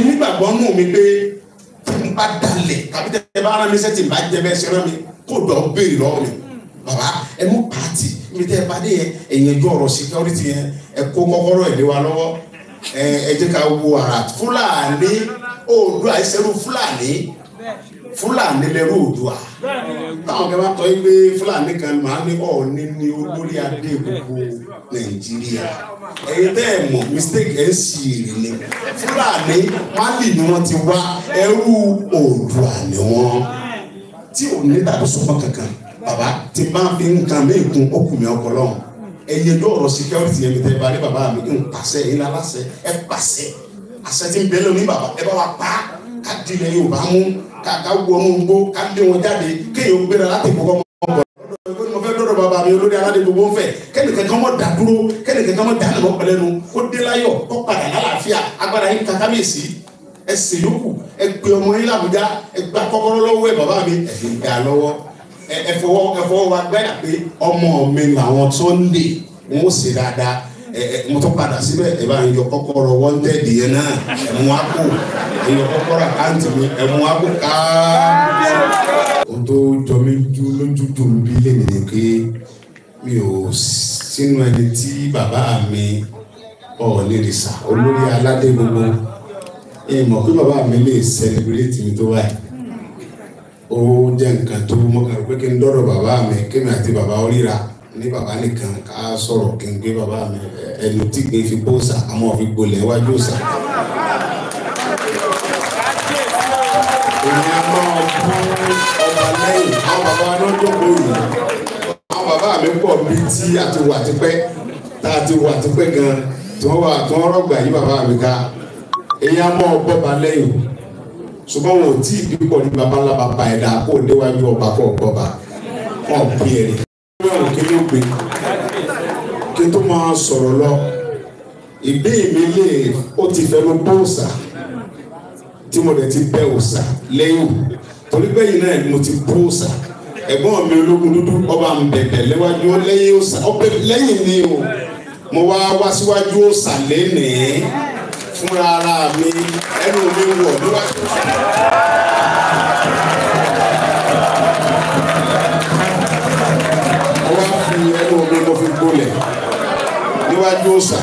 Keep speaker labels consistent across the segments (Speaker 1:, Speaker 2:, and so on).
Speaker 1: nígbàgbọ́ nù mí pé tí n bá dalẹ̀ tàbí tẹ́ bá rán mi sẹ́ tí n bá jẹ bẹ́ẹ̀ ṣe rán mi kó dọ̀ béèrè lọ́wọ́ mi. Bàbá ẹ mú pàtì mi tẹ́ ẹ bá dé yẹn ẹ̀yìn ẹjọ́ ọ̀rọ̀ security yẹn ẹ kó kọ́kọ́rọ́ ẹ̀ lé wa lọ́wọ́ ẹ jẹ́ ká wo ara Fúlàní Oòduà ìṣẹ́rú Fúlàní Fúlàní lẹ́rú Oòduà táwọn kẹ́ bá tọ́ yín pé Fúlàní kan máa ní Ọọ̀ni ní olórí adé gbogbo Nàìjíríà ẹ̀yin tẹ́ ẹ̀ mọ̀ mistake ẹ̀ ń sì èrè ni Fúlàní Málì ni wọ́n ti wá ẹrú Oòduà ni wọ́n tí ò ní tàbí sọmọ kankan. Bàbá tí n bá fi nǹkan mí kun ó kù mí ọkọ lọ́hùn ẹ̀yin ẹjọ́ ọ̀rọ̀ security yẹn mi tẹ́ bá rí bàbá mi ń pàṣẹ yín láláṣẹ ẹ pàṣẹ àṣẹ tí ń bẹ lónìí bàbá ẹ bá wa pa ká dilẹ̀ Yorùbá mú ká wọnú gbó ká lé wọn jáde kéèyàn gbéra láti kókó mọ́ bọ̀ lọ́dọ̀ mo fẹ́ dọ́dọ̀ bàbá mi olórí aládé gbogbo ń fẹ́ kẹ́nìkan kan mọ́ dá dúró kẹ́nìkan kan mọ́ dá nìkan pẹ̀lẹ́nu kó dé láyọ̀ kó padà lálàáfíà agbára yín kàkábíyèsí ẹ sì yókù ẹ gbé ọmọ yín l'Àbújá ẹ gba kọ́kọ́rọ́ lọ́wọ́ ẹ bàbá mi ẹ fi gbà lọ́wọ́ ẹ fọwọ́ wa gbẹ́dà pé ọmọ mi làwọn Sunday wọn ó ṣe dáadáa ẹ mo tún padà síbẹ̀ ẹ bá ń yọ kọ́kọ́rọ́ wanted yẹn náà ẹ mú wa kó ẹ yọ kọ́kọ́rọ́ àkáǹtì mi ẹ mú wa kó káá. Ohun tó jọ mí lójú dùn bí lèmi ni pé mi ò sínú ẹni tí bàbá mi Ọọ̀nìrìṣà olórí aládé gbogbo ẹ mọ̀ pé bàbá mi lè celebrate mi tó báyìí. Ó jẹ́ nǹkan tó mọ́kàn pé kí n dọ́dọ̀ bàbá mi kémi àti bàbá oríra ní bàbá nìkan ká sọ̀rọ̀ kí n gbé bàbá mi ẹnu tí gbé fi bóòsà àmọ́ fi gbolẹ̀ wájú òsà. Èmi á máa bú ọba lẹ́yìn àwọn bàbá náà jókòó yìí àwọn bàbá mi pọ̀ bíi tí a ti wà tipẹ́ tá a ti wà tipẹ́ gan tí wọ́n wà tí wọ́n rọ̀gbà yí bàbá mi ká èmi á máa bọ́ba lẹ́yìn ṣùgbọ́n wọn ò tí ì dípọ̀ ní baba ńlá baba ẹ̀dá kó o déwájú ọba kó o gbọ́ba wọn ò bí ẹ̀rí. Wọ́n kí ló gbé kí n tó máa sọ̀rọ̀ lọ ìgbé mi lè ó ti fẹnu bó òòsà tí mo dẹ̀ ti bẹ òòsà lẹ́yìn torí bẹ́yìn náà mo ti bó òòsà ẹ̀gbọ́n mi ológun dúdú ọba ń bẹ̀bẹ̀ léwájú lẹ́yìn òòsà ọbẹ̀ lẹ́yìn ni o mo wá wá síwájú òòsà lénìí fúnra ara mi ẹnu mi wọ̀ níwájú òòsà. Mo wá fi ẹnu mi mo fi gbolẹ̀ níwájú òòsà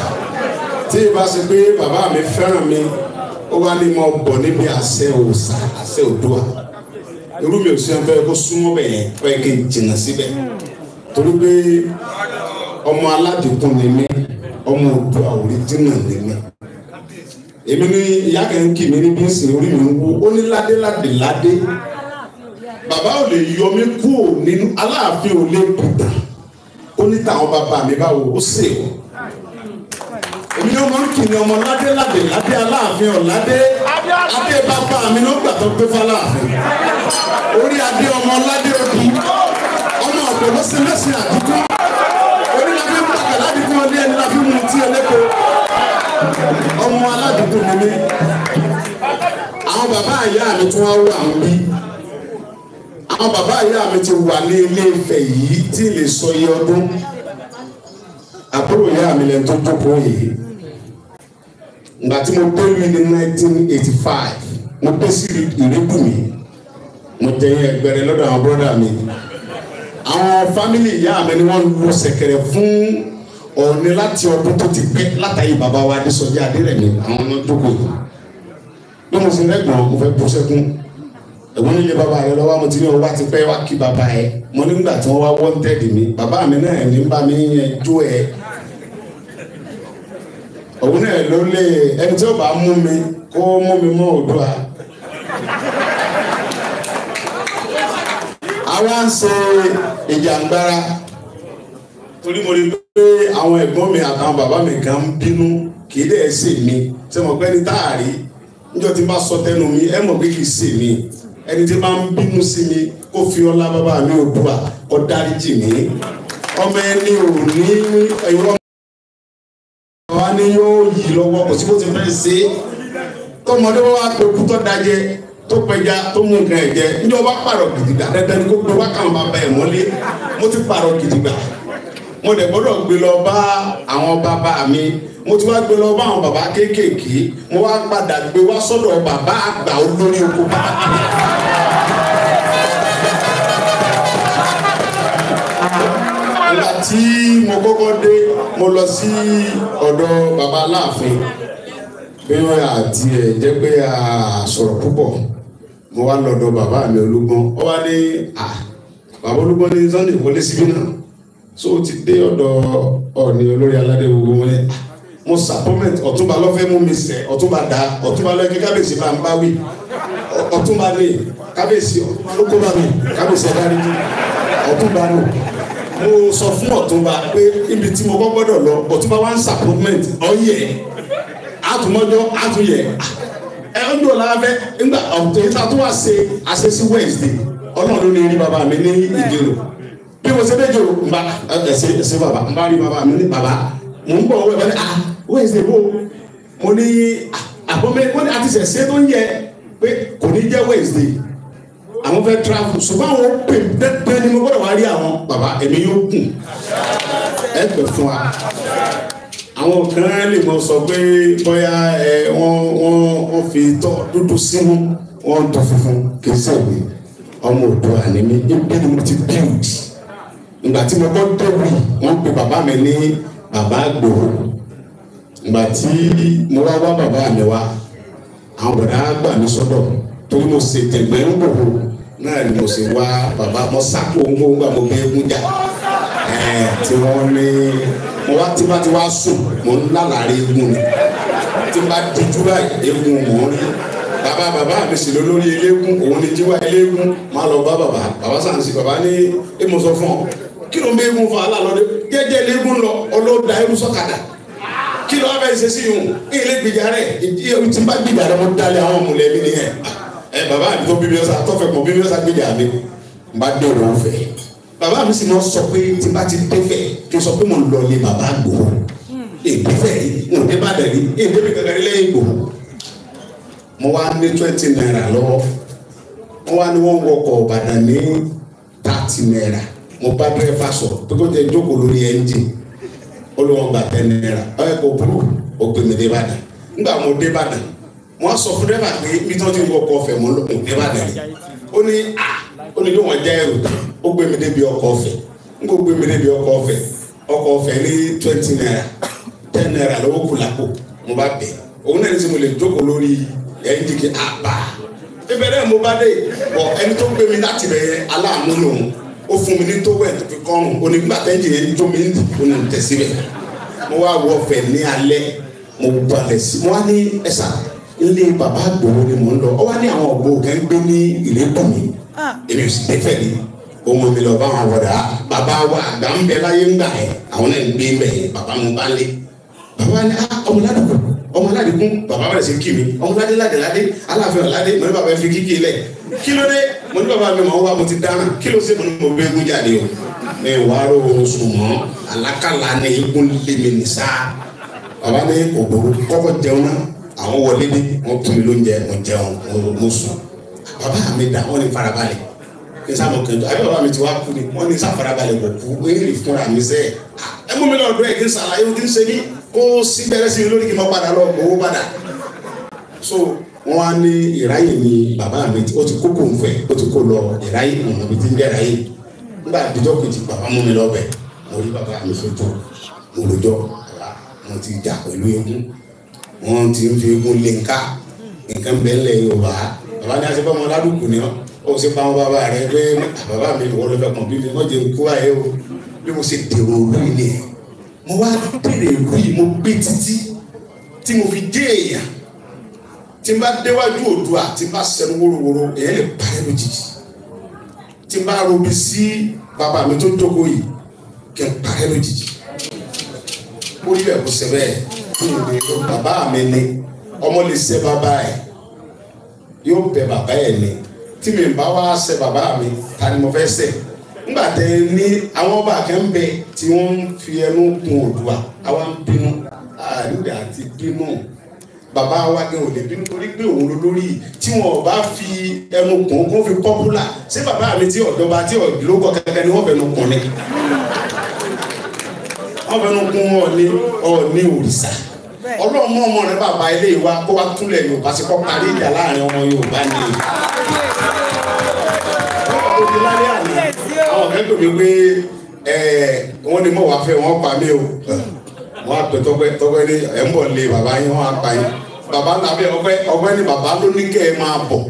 Speaker 1: tí ìbá ṣe pé bàbá mi fẹ́ràn mi ó wá ní mo bọ̀ níbi àṣẹ òòsà àṣẹ Oòduà irú mi ò sí ẹnfẹ́ kó súnmọ́ bẹ̀ yẹn ó yẹ kí n jìnnà síbẹ̀ torí pé ọmọ aládìkún ni mí ọmọ Oòduà òríjìnà ni mí èmi ní ìyá kan kì mí ní bí ń sìn orí mi ń wú ó ní ládé ládé ládé bàbá ò lè yọ mí kúrò nínú Aláàfin ò lè bùtà ó ní tàwọn bàbá mi báwo ó sè o èmi ní ọmọ kì ní ọmọ ládé ládé ládé Aláàfin ọ̀ládé adé bàbá mi ló gbà tó gbé fáláàfin orí adé ọmọ ládé òbí ọmọ ọ̀pọ̀ lọ́sẹ̀ lọ́sẹ̀ àdúgbò orí ládé ń bàkà ládùúgbò ọdẹ ẹni láfi mú tí ẹlẹ́kọ̀ọ́ ọmọ aládùúgbò mi ní àwọn bàbá ìyá mi tún wá wà ń bí àwọn bàbá ìyá mi ti wà ní Ilé Ifẹ̀ yìí tí lè sọ iye ọdún àbúrò ìyá mi lẹ́nu tó jókòó yìí ìgbà tí mo dé mi ní 1985 mo dé sí Ìrẹ́bùmí mo jẹyìn ẹgbẹ̀rẹ̀ lọ́dọ̀ àwọn bọ́dà mi àwọn fámìlì ìyá mi ni wọ́n lu ṣẹ̀kẹ̀rẹ̀ fún Ọọ̀ni láti ọdún tó ti pẹ́ látàyè bàbá wa Adésọjí Adérẹ̀mí àwọn ọmọ jókòó yìí bí mo sì rẹ́gbọ̀n mo fẹ́ bú sẹ́kún ẹ̀gbọ́n nílé bàbá rẹ lọ́wọ́ mo ti ní ọwọ́ àti pẹ́ wá kí bàbá ẹ mo nígbà tí wọ́n wá wọ́ntẹ́ẹ̀dì mi bàbá mi náà ní bá mi yẹn jó ẹ òun náà ló lé ẹni tí ó bá mú mi kó mú mi mọ́ Oòduà. Àwa ń ṣe ìjàngbara torí mo rí pé àwọn ẹ̀gbọ́n mi àtàwọn bàbá mi kan ń bínú kì í dẹ̀ ṣe mi ṣé mo pẹ́ ní táàrí níjọ́ tí n bá sọ tẹnu mi ẹ mọ̀ pé kì í ṣe mi ẹni tí bá ń bínú sí mi kó fi ọlá bàbá mi Oòduà kó dáríjì mí ọmọ ẹni ò ní ẹ̀yọ́ wa ni yóò yí lọ́wọ́ kò sí bó ti fẹ́ ṣe tọmọdé wa pé kú tó dajẹ tó pẹja tó mú nǹkan ẹ̀ jẹ níjọ́ bá pààrọ̀ gidigba dandan ni kó gbé wá káwọn bàbá ẹ̀ mọ́lé mo ti pààrọ̀ gidigba mo dẹ̀ gbọ́dọ̀ gbé lọ bá àwọn bàbá mi Mo ti wá gbé lọ bá àwọn bàbá kéékèèké, mo wá padà gbé wá sọ́dọ̀ bàbá àgbà olórí oko pátápátá. Ìgbà tí mo kọ́kọ́ dé, mo lọ sí ọ̀dọ̀ bàbá Aláàfin. Bí wọ́n àti ẹ̀ jẹ́ pé a sọ̀rọ̀ púpọ̀, mo wá lọ́dọ̀ bàbá mi Olúgbọ́n. Ó wá ní bàbá Olúgbọ́n ní Sunday wọlé síbí náà. So ó ti dé ọ̀dọ̀ Ọọ̀ni olórí aládé gbogbo wọn ní. Mo sàpọ́mẹ̀tì Ọ̀túnba lọ́fẹ́ mú mi sẹ̀, Ọ̀túnba dá, Ọ̀túnba lọ́yẹ kí kábíyèsí bá ń bá wí. Ọ̀túnba ní kábíyèsí ló kó bá mi, kábíyèsí ẹ̀dá rí Ọ̀túnba nù. Mo sọ fún Ọ̀túnba pé ibi tí mo kọ́ gbọ́dọ̀ lọ, Ọ̀túnba wá ń sàpọ́mẹ̀tì ọ̀yẹ̀ àtúmọ́jọ́ àtúnyẹ̀ ẹ ń dùn lábẹ́ nígbà ọ̀tún yìí tó wá ṣe àṣesí Wednesday Ọlọ́run ló ní rí bàbá mi ní Ìjẹ̀rò. Bí mo ṣe méjì ń bá ẹsẹ̀ bàbá ń bá rí bàbá mi ní bàbá mò ń bọ̀ wọ́n ẹ̀ bá ní Wednesday bó mo ní àpọ́nmẹ́ wọ́n ní àti ṣẹ̀ṣẹ̀ tó ń yẹ pé kò ní jẹ́ Wednesday àwọn fẹ́ travel ṣùgbọ́n àwọn pè dẹ́gbẹ́ ni mo gbọ́dọ̀ wá rí àwọn bàbá èmi yóò kùn ẹ pẹ̀ fún wa. Àwọn kan lè mọ sọ pé bóyá ẹ wọ́n fi tọ́ dúdú sínú wọ́n ń tọ́ funfun kì í sẹ̀wé ọmọ Oòduà ni mí ibi ni mo ti build. Ìgbà tí mo gbọ́ dẹ́wì wọ́n pe bàbá mi ní bàbá Ìgbòho. Ìgbà tí mo wá wá bàbá mi wá, àwọn bọ̀dá gbà mí sọ́dọ̀ torí mo ṣe tẹ̀gbẹ́ ń gbòho náà ni mo ṣe wá bàbá mo sáko ń gbà mo gbé egun jà tí wọ́n ní mo wá tí bá ti wá sùn mo ń lálàrí egun ni tí bá dijú báyìí egun mò ń rí. Bàbá bàbá mi sì lólórí eléégún, òun ni jíwá eléégún. Má lọ bá bàbá bàbá sàǹsì bàbá ní èmo sọ fún ọ kí ló ń bẹ eégún fún alálọ́dẹ jẹ́jẹ́ eléégún lọ ọlọ́dà eégún sọ́kadà kí ló wá fẹ́ ṣe sí ìhùn ilé gbìjà rẹ̀ tí n bá gbìjà rẹ̀ mo dalẹ̀ àwọn mọ̀lẹ́bí nìyẹn. Ẹ bàbá mi tó bíbí ọ̀sà tọ́fẹ̀ pọ̀ bíbí ọ̀sà gbìjà mi n bá dé òun fẹ́. Bàbá mi sì máa sọ pé tí n bá ti dé fẹ́ kí n sọ pé mo ń lọ ní bàbá Ìgbòho. Èdè fẹ́ rí n ò dé Ìbàdàn rí èdè mi kankan rí lẹ́yìn Ìgbòho. Mo wá ní 20 naira lọ́wọ́. Wọ́n wá ní wọ́n wọkọ̀ Ìbàdàn ní 30 naira. Mo bá dírẹ́fà sọ̀rọ̀ pé kó jẹ́ jókòó lórí ẹ́ńjìn. Ó ló wọn gba 10 naira. Ọ̀yẹ́ kò burú, ó gbé mi dé Ìbàdàn. Nígbà mo dé Ìbàdàn, wọ́n sọ fún dírẹ́fà pé mi tó ti ń wọkọ̀ ọ̀fẹ́ mo ń dé Ìbàdàn rí. Ó ní à ó ní yóò wọ́n já ẹrù tán. Ó gbé mi débi ọkọ̀ ọ̀fẹ́. N kò gbé mi débi ọkọ̀ ọ̀fẹ́. Ọkọ̀ ọ̀fẹ́ ní 20 naira. 10 naira lọ́wọ́ kù lápò. Mo bá bẹ̀. Òun náà ní sọ mo lè jókòó lórí ẹ́ńjìn kí àbá. Ìbẹ̀rẹ̀ mo bá dé bọ̀ ẹni tó gbé mi láti bẹ̀ yẹn aláàánú lòun. Ó fún mi ní tówẹ̀ tó fi kọ́rùn. Ó ní gbà tẹ́ǹjì yẹn jó mi ń dì ó ní tẹ̀sí bẹ̀. Mo wá wọ ọ̀fẹ́ ní alẹ́ mo balẹ̀ sí. Mo wá ní ẹ̀sà ilé bàbá Ìgbòho ni mò ń lọ. Ó wá ní àwọn Ìgbòho kan gbé ní Ìlépọ̀mí. Èmi ò sì dé fẹ́ ni. Ó mú mi lọ bá àwọn wọ̀dà. Bàbá wa àgbà ń bẹ láyé ńgbà yẹn. Àwọn náà ń gbé ń bẹ̀ yẹn. Bàbá mo bá lé. Bàbá ní ọmọ ládùúgbò ọmọ aládìgún bàbá bẹ̀rẹ̀ sí kí mi ọmọ ládé ládé ládé aláàfin ọ̀ládé. Mo ní bàbá fi kíkí lẹ̀ kí ló dé? Mo ní bàbá mi mọ̀ wá mo ti dáná kí ló ṣe? Mo ní mo bẹ eégún jáde o ní ìwà ró oorun sùn mọ́ àlákàlà ní eégún lé mi ní sá. Bàbá ní ògbóró kọ́kọ́ jẹun náà àwọn wọlé dé wọ́n tún mi lóúnjẹ mo jẹun mo sùn. Bàbá mi dà wọ́n ní farabalẹ̀ kí n sá mọ̀ kẹjọ àbí bàbá mi ti wá kú ni wọ́n ní sá farabalẹ̀ kò kú eré fúnra mi sẹ́ẹ̀ ẹ mú mi lọ́dọ̀ ẹ̀ kí n ṣàlàyé ohun tí ń ṣe mí kó sí bẹ̀rẹ̀ sí lórí kí n máa padà lọ owó padà. So wọ́n wá ní ìráyè ni bàbá mi ó ti kó kò ń fẹ́ ó ti kó lọ ìráyè ọ̀nà mi ti ń jẹ́ ìráyè. Nígbà àdìjọ́ kejì bàbá mú mi lọ bẹ̀ mo rí bàbá mi fojú mo lójọ́ bàbá mo ti jà pẹ̀lú eégún wọ́n ti ń fi eégún lé nǹka nǹkan bẹ́ẹ̀ lẹ̀ Yorùbá. Bàbá ní aṣọ ọmọ ládùúgbò ni ó ṣe pa wọn bàbá rẹ pé bàbá mi wọ́n lọ fẹ́ kàn bí mi wọ́n jẹ́ kú ayé o bí mo ṣe dèrò olú ilé ẹ̀. Mo wá dèrè ìlú yìí mo gbé títí tí mo fi dé èèyàn tí n bá déwájú Oòduà tí n bá sẹnu wórówóró èèyàn lè parẹ́ lójijì tí n bá robi sí bàbá mi tó jókòó yìí kí n parẹ́ lójijì. Ó rí bẹ́ẹ̀ kó ṣe bẹ́ẹ̀ bàbá mi ni ọmọ lè ṣe bàbá ẹ̀ yóò bẹ bàbá ẹ̀ ni tí mi bá wá ṣe bàbá mi ta ni mo fẹ́ ṣe? Nígbà tẹ ní àwọn ọba kan ń bẹ tí wọ́n ń fi ẹnu kun Oòduà àwa ń bínú àríwá àti bínú bàbá wa gan ò lè bínú torí pé òun ló lórí tí wọn ò bá fi ẹnu kun kó fi pọ́pùlà ṣé bàbá mi tí ọ̀dọ́ba tí ọ̀dọ́kọ̀ kankan ni wọ́n fẹnu kun ni wọ́n fẹnu kun Ọọ̀ni Ọọ̀ni òrìṣà Ọlọ́run mú ọmọ rẹ bàbá ilé wa kó wá túnlẹ̀ Yorùbá sí kọ́ parí ìjà láàrin ọmọ Yorùbá ni. Àwọn kan tó mi pé wọ́n ní mọ̀ wá fẹ́ wọ́n pa mí o. Wọ́n á pè Tọ́pẹ́ ní ẹ̀ ń bọ̀ lé bàbá yín wọ́n á pa yín. Bàbá nàbẹ́ ọgbẹ́ ní bàbá ló ní kẹ́ ẹ máa bọ̀.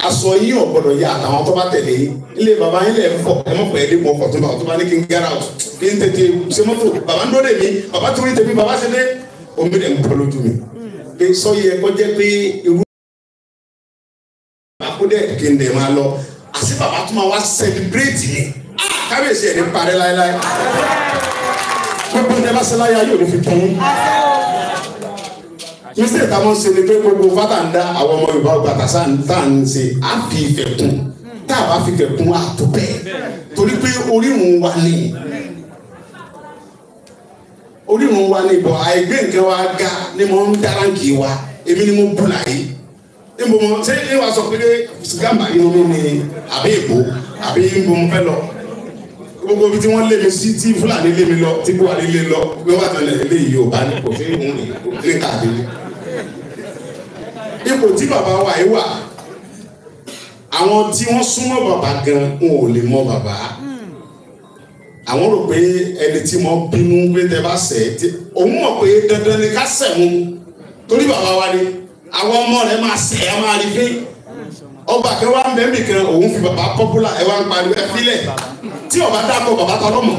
Speaker 1: Aṣọ yín ò gbọ́dọ̀ yá àtàwọn tó bá tẹ̀lé yín. Ilé bàbá yín lẹ̀ ń fọ̀ ẹ mọ̀ pé ẹ lé mọ̀ ọkọ̀ tó bá tó bá ní kí n get out kí n tètè ṣe mọ́tò. Bàbá ń dóde mi, bàbá torí tèmi, bàbá ṣe dé. Omi dẹ̀ ń bọ́ lójú mi. Pé sọ yẹ kó jẹ́ pé irú bàbá kó dẹ̀ kí n dẹ̀ máa lọ. Àti bàbá tó máa wá celebrate mi. Kábíyèsí ẹ̀ ní parẹ́ láéláé. Gbogbo ní ẹ bá ṣe láyé ayé òní fi kún. Mísítẹ̀ tá a mọ̀ ṣe ni pé gbogbo fátà ń dá àwọn ọmọ Yorùbá ọgbà tàṣà tá à ń ṣe á fi ìfẹ́ kún. Tá a bá fi ìfẹ́ kún á tó bẹ́ẹ̀. Torí pé orírun wa ni. Orírun wa ni bọ̀ àìgbé nǹkan wa ga ni mo ń dáráǹkì wa. Èmi ni mo bù láyé. Níbo mo ṣé ní wàá sọ pé gàmbá inú mi ni àbí èbó àbí níbo mo fẹ́ lọ. Gbogbo ibi tí wọ́n lé mi sí tí Fúlàní lé mi lọ tí Buhari lé lọ bí wọ́n bá tẹ̀lé eléyìí Yorùbá ní kò sí ìhun ní káàkiri. Ipò tí bàbá wa yìí wà, àwọn tí wọ́n súnmọ́ bàbá gan n ò lè mọ bàbá. Àwọn rò pé ẹni tí mo bínú pé tẹ bá ṣẹ̀ ẹ́ òun mọ̀ pé dandan ni ká ṣẹ̀ wọn torí bàbá wa ni àwọn ọmọ rẹ̀ máa ṣẹ̀ ẹ́ máa rí fín. Ọba kan wá ń bẹ́ẹ̀ nìkan òun fi bàbá pọ́pùlà ẹ wá ń pariwo ẹ fílẹ̀ tí ọba dákọ̀ bàbá ta lọ́mọ.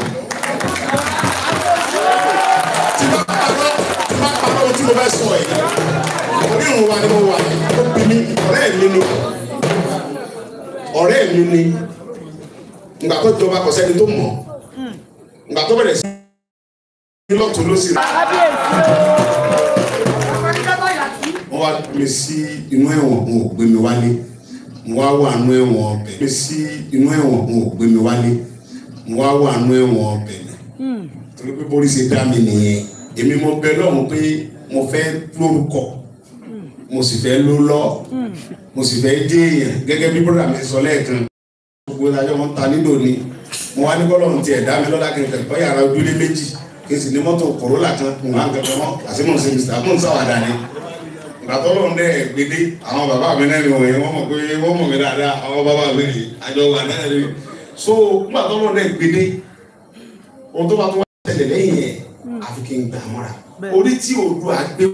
Speaker 1: Tí bá parọ́ ohun tí mo fẹ́ sọ yìí, orírun wa ni mo wà yìí, ó bí mi, ọ̀rẹ́ mi ni. Ọ̀rẹ́ mi ni. Ìgbà tó jọba kò sẹ́ni tó mọ̀. Ìgbà tó bẹ̀rẹ̀ sí lọ́tún lósì. Wọ́n wá gbé mi sí inú ẹ̀wọ̀n, wọn ò gbé mi wálé. Mo wá wà nú ẹ̀wọ̀n ọbẹ̀. Mi sí inú ẹ̀wọ̀n, wọn ò gbé mi wálé. Mo wá wà nú ẹ̀wọ̀n ọbẹ̀ ni. Torí pé bórí ṣe dá mi nìyẹn. Èmi mo bẹ lọ́hùn pé mo fẹ́ lórúkọ. Mo sì fẹ́ ló lọ. Mo sì fẹ́ dé èèyàn gẹ́gẹ́ bí bọ́dà mi sọ lẹ́ẹ̀kan. Gbogbo ìdájọ́ wọn ta nílò ni. Mo wá ní kọ́lọ́hún tiẹ̀ dá mi lọ́lá kí n kàn yàrá ojúlé méjì. Kí n sì ní mọ́tò Corolla kan kùn án kankan mọ́. Àti mò ń ṣe Mr. Mò ń ṣàwàdà ni. Gbàtọ́lọ́ ń dẹ́ gbédé àwọn bàbá mi náà ni wọ̀nyí wọ́n mọ̀ pé wọ́n mọ̀ mí dáadáa àwọn bàbá mi ni àjọ wà náà ni. So gbàtọ́lọ́ ń dẹ́ gbédé ohun tó bá tó wá tẹ̀lé lẹ́yìn yẹn àfi kí n gbà mọ́ra. Orí tí Oòduà gbé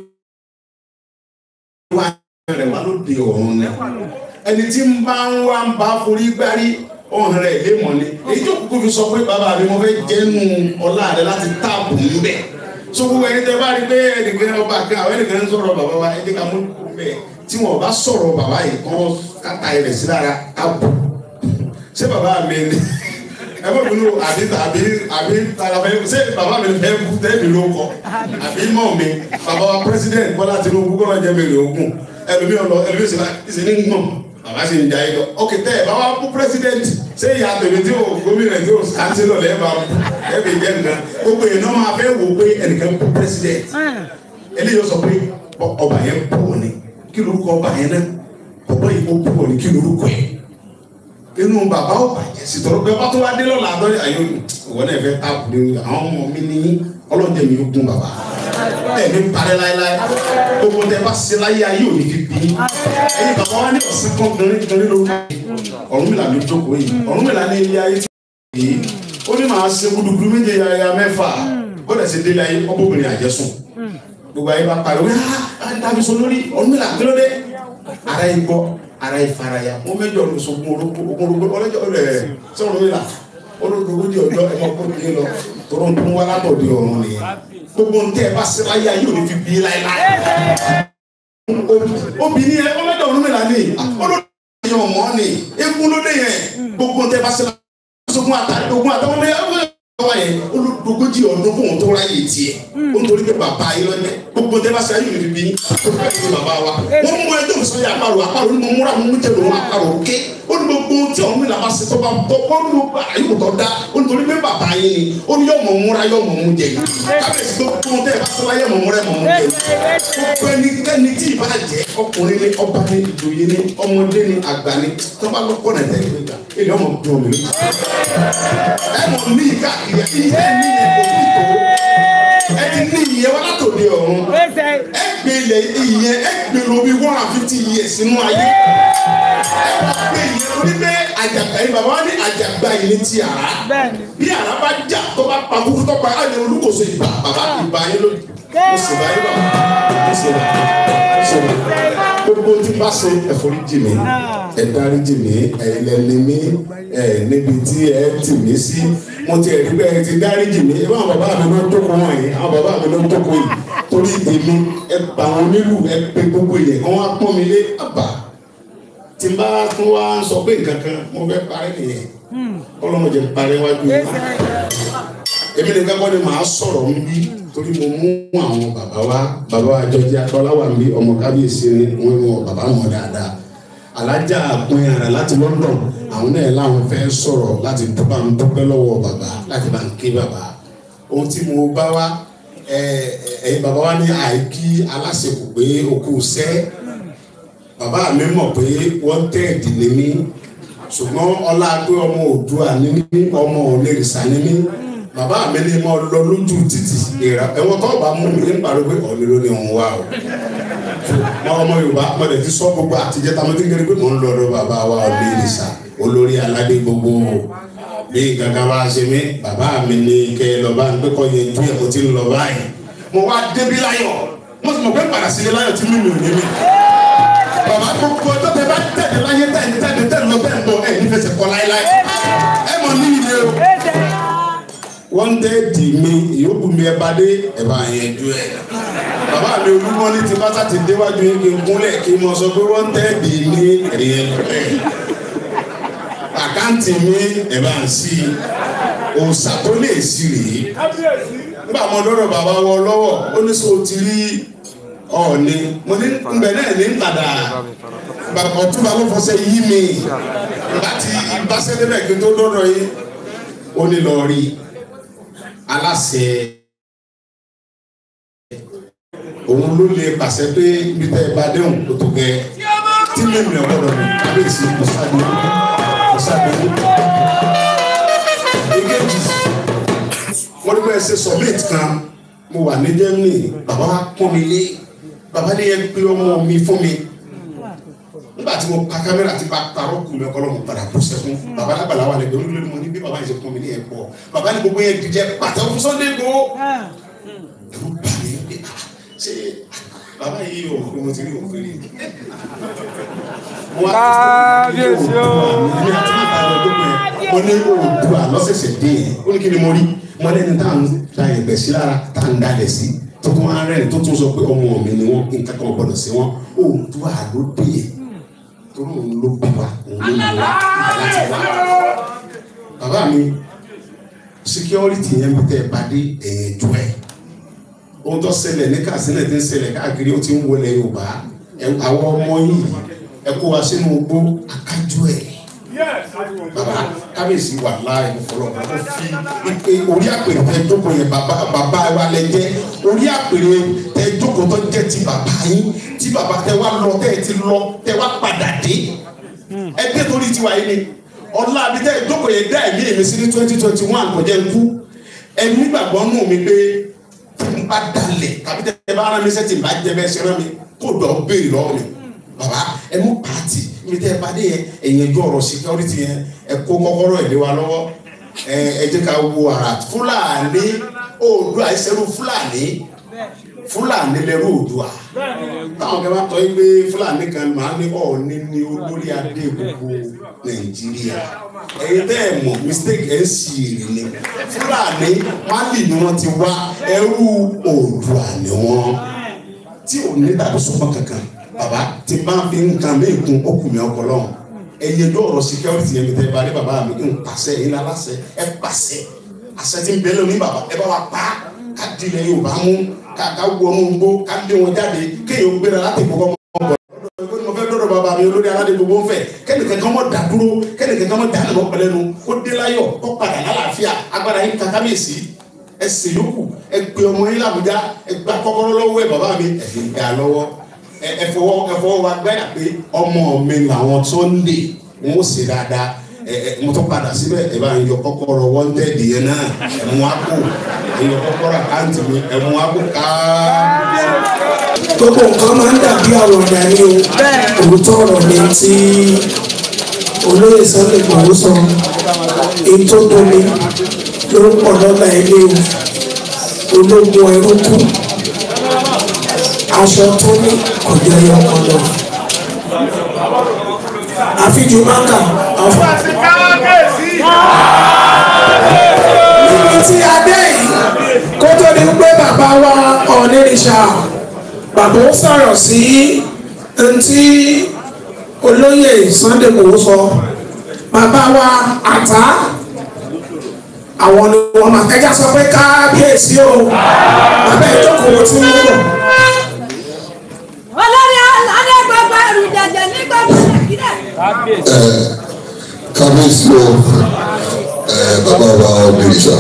Speaker 1: wá rẹ̀ wá lóde ọ̀run ni. Ẹni tí ń bá ń wá ń bá forí gbárí ọ̀hún rẹ̀ lé mọ̀ ni. Èyí tó kúkú fi sọ pé bàbá mi mo fẹ́ jẹ́nu ọlá rẹ̀ láti táàbù ń bẹ̀. So gbogbo ẹni tẹ bá rí pé ẹnìkan ọba kan àwọn ẹnìkan ń sọ̀rọ̀ bàbá wa ẹni ká mú kó bẹ́ẹ̀ tí wọn bá sọ̀rọ̀ bàbá yìí kọ́ káta rẹ̀ sí lára ká bù. Ṣé bàbá mi ni ẹ bọ́ mi ló àbí àbí àbí tàlàfẹ́ ṣé bàbá mi fẹ́ kú tẹ́ẹ̀mì ló kọ àbí mọ̀ mi bàbá wa president Bọ́lá Tinubu kọ́ ló jẹ́ mi rè ogún ẹlòmí ọlọ ẹlòmí ìṣe ní gbọ̀n bàbá sì ń jayé lọ. Ok tẹ́ ẹ bá wa bú president ṣé ìyá tèmi tí o gómìnà tí o chancellor lẹ́ẹ̀ bá bú ẹ bẹ jẹ́ nǹkan gbogbo yẹn náà máa fẹ́ wò pé ẹnìkan bú president eléyìí sọ pé ọba yẹn bú ọ ni kí lorúkọ ọba yẹn náà ọba yìí ó bú ọ ni kí lorúkọ yẹn inú bàbá ò bàjẹ́ sí tọrọ pé ọba tó wá dé lọ́la àdọ́rẹ́ àyè ìwọ náà fẹ́ táàpù ní àwọn ọmọ mi ní ọlọ́jẹ́ mi ó gún bàbá ẹ̀ ní parẹ́ láéláé gbogbo tẹ bá ṣe láyé ayé òní fi bí ẹ̀yin bàbá wa ní ọ̀sán kan gan-an lórúkọ Ọ̀rúnmìlà ló jókòó yìí Ọ̀rúnmìlà ní ilé ayé tí yìí ó ní màá ṣe gudugudu méje yàyà mẹ́fà ó dẹ̀ ṣe délé ayé ọbọ̀bìnrin àjẹsùn gbogbo ayé bá pariwo á dàbí sọ lórí Ọ̀rúnmìlà kílódé ara yìí gbọ́ ara yìí faraya wọn mẹ́jọ ló sọ ogun orógbó ọlọ́jọ́ rẹ̀ sọ Ọ̀rúnmìlà olódogójì ọjọ́ ẹ̀ mọ́ kó ní lọ tọrọ ń tún wá látọ̀dẹ̀ ọ̀run nìyẹn gbogbo ń tẹ́ ẹ bá ṣe láyé ayé òní fi bí láéláé obìnrin yẹn ọlọ́jọ́ Ọ̀rúnmìlà ni olódò yẹn ọmọ ni egun ló dé yẹn gbogbo ń tẹ́ ẹ bá ṣe láyé ogun àtàwọn ọmọ yẹn olódogójì ọdún kóhun tó ráyè tiẹ̀ ó ń torí pé bàbá yìí lọ́jẹ́ gbogbo tẹ́ bá ṣe ayé òní fi bí tó fẹ́ bàbá wa wọ́n mú ẹjọ́ mi sọ́yà àparò àparò ní mo múra mo mú jẹ́ lòun àparò ké ó ní gbogbo tí Ọ̀rúnmìlà bá ṣe tó bá tọ́ ó ní gbogbo àyùkò tó dá ó ní torí pé bàbá yìí ni ó ní yóò mọ̀ múra yóò mọ̀ mú jẹ yìí kábíyèsí gbogbo tẹ́ bá ṣe láyé mọ̀ múra mọ̀ mú jẹ yìí gbogbo ẹnikẹ́ni tí ì bá jẹ́ ọkùnrin ni ọba ni ìjòyè ni ọmọdé ni àgbà ni tó bá lọ́kọ̀ náà tẹ̀lé gbà èlé ọmọ dùn mí ẹ mọ̀ ní ìka ìyá ní ìyẹn kò ní tó ẹ ti ní ìyẹn wá látòdì ọ̀run. ilẹ̀ ìyẹn ẹ gbé lọ bí 150 years sínú ayé. Ẹ wá gbé ìyẹn torí pé àjàgbá yìí bàbá wa ní àjàgbá yìí ní ti àrá. Bí àrá bá jà tó bá pa kúkú tó pa á ní olúkòso ìbà bàbá ìbà yín lójú. Mo sì bá yín bàbá. Mo sì bá. Mo sì bá. Gbogbo tí bá ṣe ẹ foríjì mí, ẹ dáríjì mí, ẹ̀yin lẹ ní mí, ẹ níbi tí ẹ tì mí sí. Mo ti ẹ̀rí bẹ́ẹ̀ ti dáríjì mí. Ẹ bá àwọn bàbá mi ló ń jókòó wọ̀nyí, àwọn bàbá mi ló ń jókòó yìí. Torí èmi ẹ pa àwọn onílù ẹ pe gbogbo yẹn kí wọ́n á pọ́n mi lé àbá. Tí n bá tún wá ń sọ pé nǹkan kan mo fẹ́ parí nìyẹn. Ọlọ́run jẹ́ parí wájú yìí. Èmi nìkan kọ́ ni màá sọ̀rọ̀ ń bí torí mo mú àwọn bàbá wa bàbá wa Jọjí Akọ́lá wà ń bí ọmọ kábíyèsí ni wọ́n mú bàbá mọ̀ dáadáa. Alájà pin ara láti London àwọn náà láwọn fẹ́ sọ̀rọ̀ láti bá ń dúpẹ́ lọ́wọ́ bàbá láti bá ń ké bàbá. Ohun tí mo bá wá ẹ̀yin bàbá wa ní àìkí aláṣepọ̀ pé okú sẹ́. Bàbá mi mọ̀ pé wọ́n tẹ̀ ìdílé mi ṣùgbọ́n ọlá pé ọmọ Oòduà ni mí ọmọ Onírìṣà ni mí. Bàbá mi ní mo lọ lójú títì ìrà ẹ̀wọ̀n tó bá mú mi ní pariwo pé ọ̀nì ló ní òun wá o. Mọ ọmọ Yorùbá mo lè ti sọ gbogbo àtijọ́ tá mo ti ń kéré pé mò ń lọ ọ̀dọ̀ bàbá wa Onírìṣà olórí aládé gbogbo bí nǹkan bá ṣe mí bàbá mi ní kẹ́ ẹ lọ bá ń pé kọ́ yẹn ju ẹ̀ mo ti ń lọ báyìí. Mo wá débí láyọ̀ mo sì mọ̀ pé padà sílé láyọ̀ tí mímì ò ní mi. Bàbá gbogbo ọjọ́ tẹ bá tẹ̀lé láyé tẹ̀lé tẹ̀lé tẹ̀lé lọ bẹ́ẹ̀ bọ̀ ẹ̀ nífẹ̀ẹ́ kọ́ láéláé ẹ mọ̀ ní ilé o. Wọ́n tẹ́ di mi ìyókù mi ẹ bá dé ẹ bá yẹn ju ẹ. Bàbá mi Olúmọ ní ti bàtà ti déwájú yín kí n kúnlẹ̀ kí n mọ sọ pé wọ́n tẹ́ di mi ẹ̀yẹn ju ẹ. Àkáǹtì mi ẹ bá ń sí i òòsà tó lè sí rèé. Nígbà mo lọ́rọ̀ bàbá wọ lọ́wọ́ ó ní sọ ti rí Ọọ̀ni mo ní nbẹ náà ní padà ọ̀túnba ló fọṣẹ yí mi láti báṣẹ́ débẹ̀ kí n tó dọ́dọ̀ yín ó ní lọ rí aláṣẹ òun ló lè pàṣẹ pé ibi tẹ́ ẹ bá déhùn kó tó gẹ tí mímu ẹ̀ gbọ́dọ̀ mi kábíyèsí kò sábẹ́ kò sábẹ́. Èkejì wọ́n ní bẹ́ẹ̀ ṣe summit kan mo wà ní Germany bàbá wa pọ́n mi lé bàbá ní yẹn pé ọmọ mi fún mi nígbà tí mo pa kámẹ́rà tí bá parọ́ kù mí ọkọlọ́mù padà bú sẹ́kún bàbá lágbàlá wà lẹ́gbẹ̀ẹ́ olúlé mo ní bí bàbá yìí ṣe pọ́n mi ní ẹ̀ pọ̀ bàbá ní gbogbo yẹn jẹ́ pàtàkì fún Sunday Igboho ẹ̀rù bà mí pé ṣé bàbá yìí ò mọ̀ pé mo ti rí òfin rí.
Speaker 2: Kábíyèsí o.
Speaker 1: Mo ní Oòduà lọ́sẹ̀sẹ̀ dé yẹn ó ní kí ni mo rí mo lẹ́ni tá à ń da ẹ̀gbẹ́ sí lára tá à ń dalẹ̀ sí tó tún wá rẹ́rìn tó tún sọ pé ọmọ mi ni wọ́n nǹkan kan gbọ́dọ̀ sí wọn Oòduà ló dé yẹn torí òun ló bí wa òun ló mú wa láti wá. Bàbá mi security yẹn bí tẹ́ ẹ bá dé ẹ̀yìn jù ẹ̀ ohun tó ṣẹlẹ̀ ní Katsina tí ń ṣẹlẹ̀ káàkiri ó ti ń wọlé Yorùbá àwọn ọmọ yìí ẹ kó wa sínú igbó akájú ẹ̀. Bàbá kábíyèsí wà láàyè fọlọ́pàá ó fi ipe orí àpèrè tẹ jókòó yẹn bàbá bàbá wa lẹ jẹ́ orí àpèrè tẹ jókòó tó jẹ́ ti bàbá yín tí bàbá tẹ wá lọ tẹ ti lọ tẹ wá padà dé ẹ dé torí tiwa yìí ni ọlá àbí tẹ jókòó yẹn dá ẹ̀mí èmi sí ní 2021 kò jẹ́ nkú ẹ̀mí gbàgbọ́ nù mí pé tí n bá dalẹ̀ tàbí tẹ bá rán mi sẹ́ tí n bá jẹ bẹ́ẹ̀ ṣe rán mi kó dọ̀ béèrè lọ́wọ́ mi bàbá ẹ mú pàtì ibi tẹ́ ẹ bá dé yẹn ẹ̀yìn ẹjọ́ ọ̀rọ̀ security yẹn ẹ kó kọ́kọ́rọ́ ẹ̀ lé wa lọ́wọ́ ẹ jẹ́ ká wo ara Fúlàní Oòduà ìṣẹ́rú Fúlàní Fúlàní lẹ́rú Oòduà táwọn kan bá tọ́ yín pé Fúlàní kan máa ní Ọọ̀ni ní olórí adé gbogbo Nàìjíríà ẹ̀yin tẹ́ ẹ̀ mọ̀ mistake ẹ̀ ń sì èrè ni Fúlàní Málì ni wọ́n ti wá ẹrú Oòduà ni wọ́n tí ò ní tàbí sọ́kàn kankan. Bàbá tí bá fi nǹkan mi kun ó kù mí ọkọ lọ́hùn ẹ̀yẹ ló ọ̀rọ̀ security yẹn mi tẹ́ bá rí bàbá mi ń pàṣẹ yín láláṣẹ ẹ pàṣẹ àṣẹ tí ń bẹ lónìí bàbá ẹ bá wa pa ká dilẹ̀ Yorùbá mú ká wọnú gbó ká lé wọn jáde kéèyàn gbéra láti kókó mọ́ bọ̀ lọ́dọ̀ mo fẹ́ dọ́dọ̀ bàbá mi olórí aládé gbogbo ń fẹ́ kẹ́nìkan kan mọ́ dá dúró kẹ́nìkan kan mọ́ dá nìkan pẹ̀lẹ́nu kó dé láyọ̀ kó padà lálàáfíà agbára yín ká kábíyèsí ẹ sì yókù ẹ gbé ọmọ yín l'Àbújá ẹ gba kọ́kọ́rọ́ lọ́wọ́ ẹ bàbá mi ẹ fi gbà lọ́wọ́ ẹ fọwọ́ wa gbẹ́dà pé ọmọ mi làwọn tó ń lè wọn ó ṣe dáadáa. Ẹ mo tún padà síbẹ̀, ẹ bá ń yọ kọ́kọ́rọ́ wanted yẹn náà, ẹ mú àpò, ẹ yọ kọ́kọ́rọ́ àkáǹtì mi, ẹ mú àpò káàbíyèsí.
Speaker 3: Gbogbo nǹkan máa ń dàbí àwàdà ni o. Òótọ́ ọ̀rọ̀ ni tí olóyè Sunday Igboho sọ, èyí tó domi ló ń pọ̀ lọ́nà ilé o. Ológun ẹrú kú, aṣọ tó ní kò jẹ́ ẹyọ kan lọ. Àfijù máka ọ̀fọ̀. Níbi tí a dé yìí, kó tó di pé bàbá wa Ọ̀nìrìṣà bàbá ó sọ̀rọ̀ sí ntí olóyè Sunday Igboho sọ, bàbá wa àtá àwọn ni wọ́n máa ẹja sọ pé kábíyèsí o, bàbá ìjókòó tí ń bọ̀.
Speaker 4: Olórí aládé gbogbo ẹrù jẹjẹ ní gbogbo Nàìjíríà.
Speaker 5: Kábíyèsí o, bàbá wa Ọ̀nìrìṣà,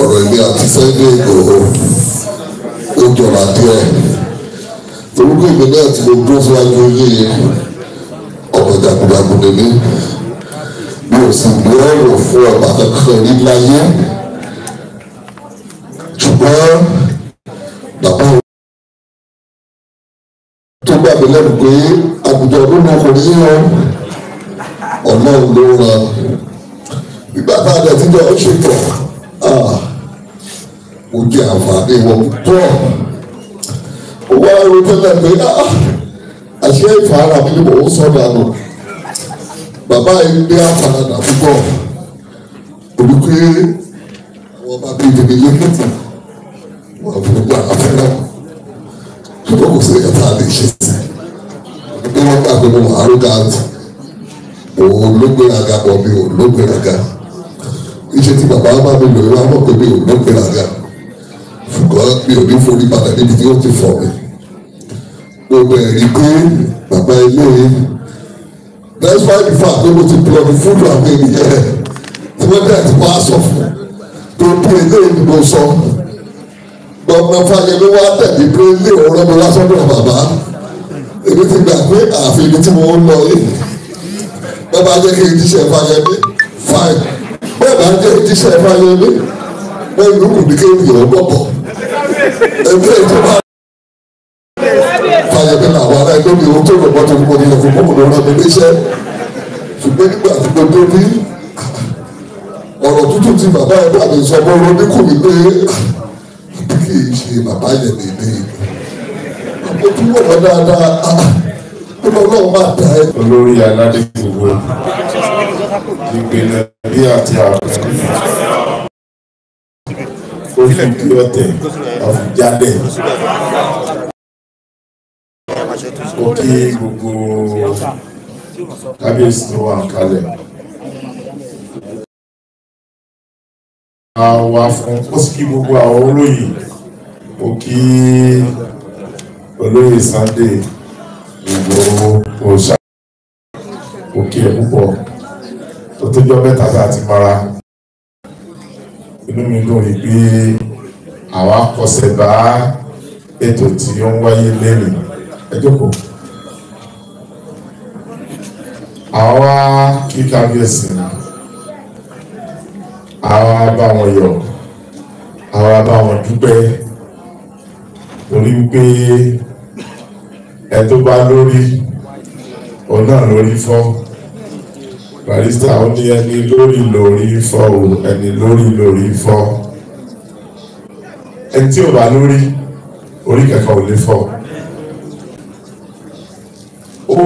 Speaker 5: ọ̀rọ̀ èmi àti Sunday Igboho ó jọra díẹ̀, torí pé èmi náà tí mo dúró síwájú yìí, ọmọ jagunjagun ni mí, mi ò sì gbé ọ̀rọ̀ fún ọba kankan rí láyé, ṣùgbọ́n bàbá tó gbà mí lẹ́nu pé àgùntàn ọdún náà kò ní yíyan, Ọlọ́run ló ràn. Nígbà tá a dẹ̀ ti jọ ń ṣètò, mo jẹ àǹfààní wọn púpọ̀. Ó wá ro tẹ́lẹ̀ pé àṣé ìfara mi ni mò ń sọ dànù. Bàbá yìí ní àfaradà púpọ̀, torí pé àwọn bá bí tèmi lẹ́kẹ̀tì wọn fún gbà afẹ́rẹ́, ṣùgbọ́n kò sí ẹ̀ka lè ṣe sí i bí wọ́n gbà pé mo wà arrogant, òun ló gbéraga bọ̀, mi ò ló gbéraga. Iṣẹ́ tí bàbá bá mi lò wá mọ̀ pé mi ò ló gbéraga, ṣùgbọ́n mi ò ní forí balẹ̀ níbi tí ó ti fọ̀ mi. Gbogbo ẹ̀rí pé bàbá ilé despite the fact pé mo ti plug fúdù àwọn ènìyàn tí wọ́n dẹ̀ ti wá sọ fún tó bí eléyìí ni mo sọ. Gbọ̀ngàn Fáyẹmí wá tẹ̀lé pé ilé òun rán mi wá sọ́dọ̀ bàbá. Èmi ti gbà pé ààfin ibi tí mo ń lọ yìí, bẹ́ẹ̀ bá jẹ́ kí n jíṣẹ́ Fáyẹmí, fine, bẹ́ẹ̀ bá jẹ́ jíṣẹ́ Fáyẹmí, wọ́n ìlú kù ní kéèyàn bọ̀bọ̀ ẹgbẹ́ ìjọba Fáyẹmí làwọn ará ẹgbẹ́ mi ò tó rọ̀ mọ́tò ní mo ní ọkọ̀ mọ́kò lọ́rọ́ mi níṣẹ́. Ṣùgbọ́n nígbà tí mo dé bí ọ̀rọ̀ tútù tí bàbá ẹ̀ bá mi sọ, mo ronú kù mí pé àbí kì í ṣe bàbá yẹn lè ní àpò tí wọ́n wọ́n dáadáa, ó lọ lọ́wọ́ máa dà ẹ́.
Speaker 6: Olórí aládé gbogbo ìgbìnà bí àti àwọn ó fi bí ọ̀tẹ̀ àfijálẹ̀, ó kí gbogbo kábíyèsí tó wà kalẹ̀. A wà fún ó sì kí gbogbo àwọn olóyè, ó kí olóyè Sunday Igboho òòṣà, ó kí ẹ púpọ̀. Tó tó jọ mẹ́ta tá a ti mara, inú mi dùn rí pé àwa kọsẹ̀ bá ètò tí ó ń wáyé lẹ́nu. Ẹ jókòó. Àwa kí kábíyèsí, àwa bá wọn yọ̀, àwa bá wọn dúpẹ́, torí wípé ẹ tó bá lórí òun náà lórí fọ́. Barrister ó ní ẹni lórí lórí fọ́ o, ẹni lórí lórí fọ́. Ẹni tí ò bá lórí, orí kankan ò lè fọ́. Ó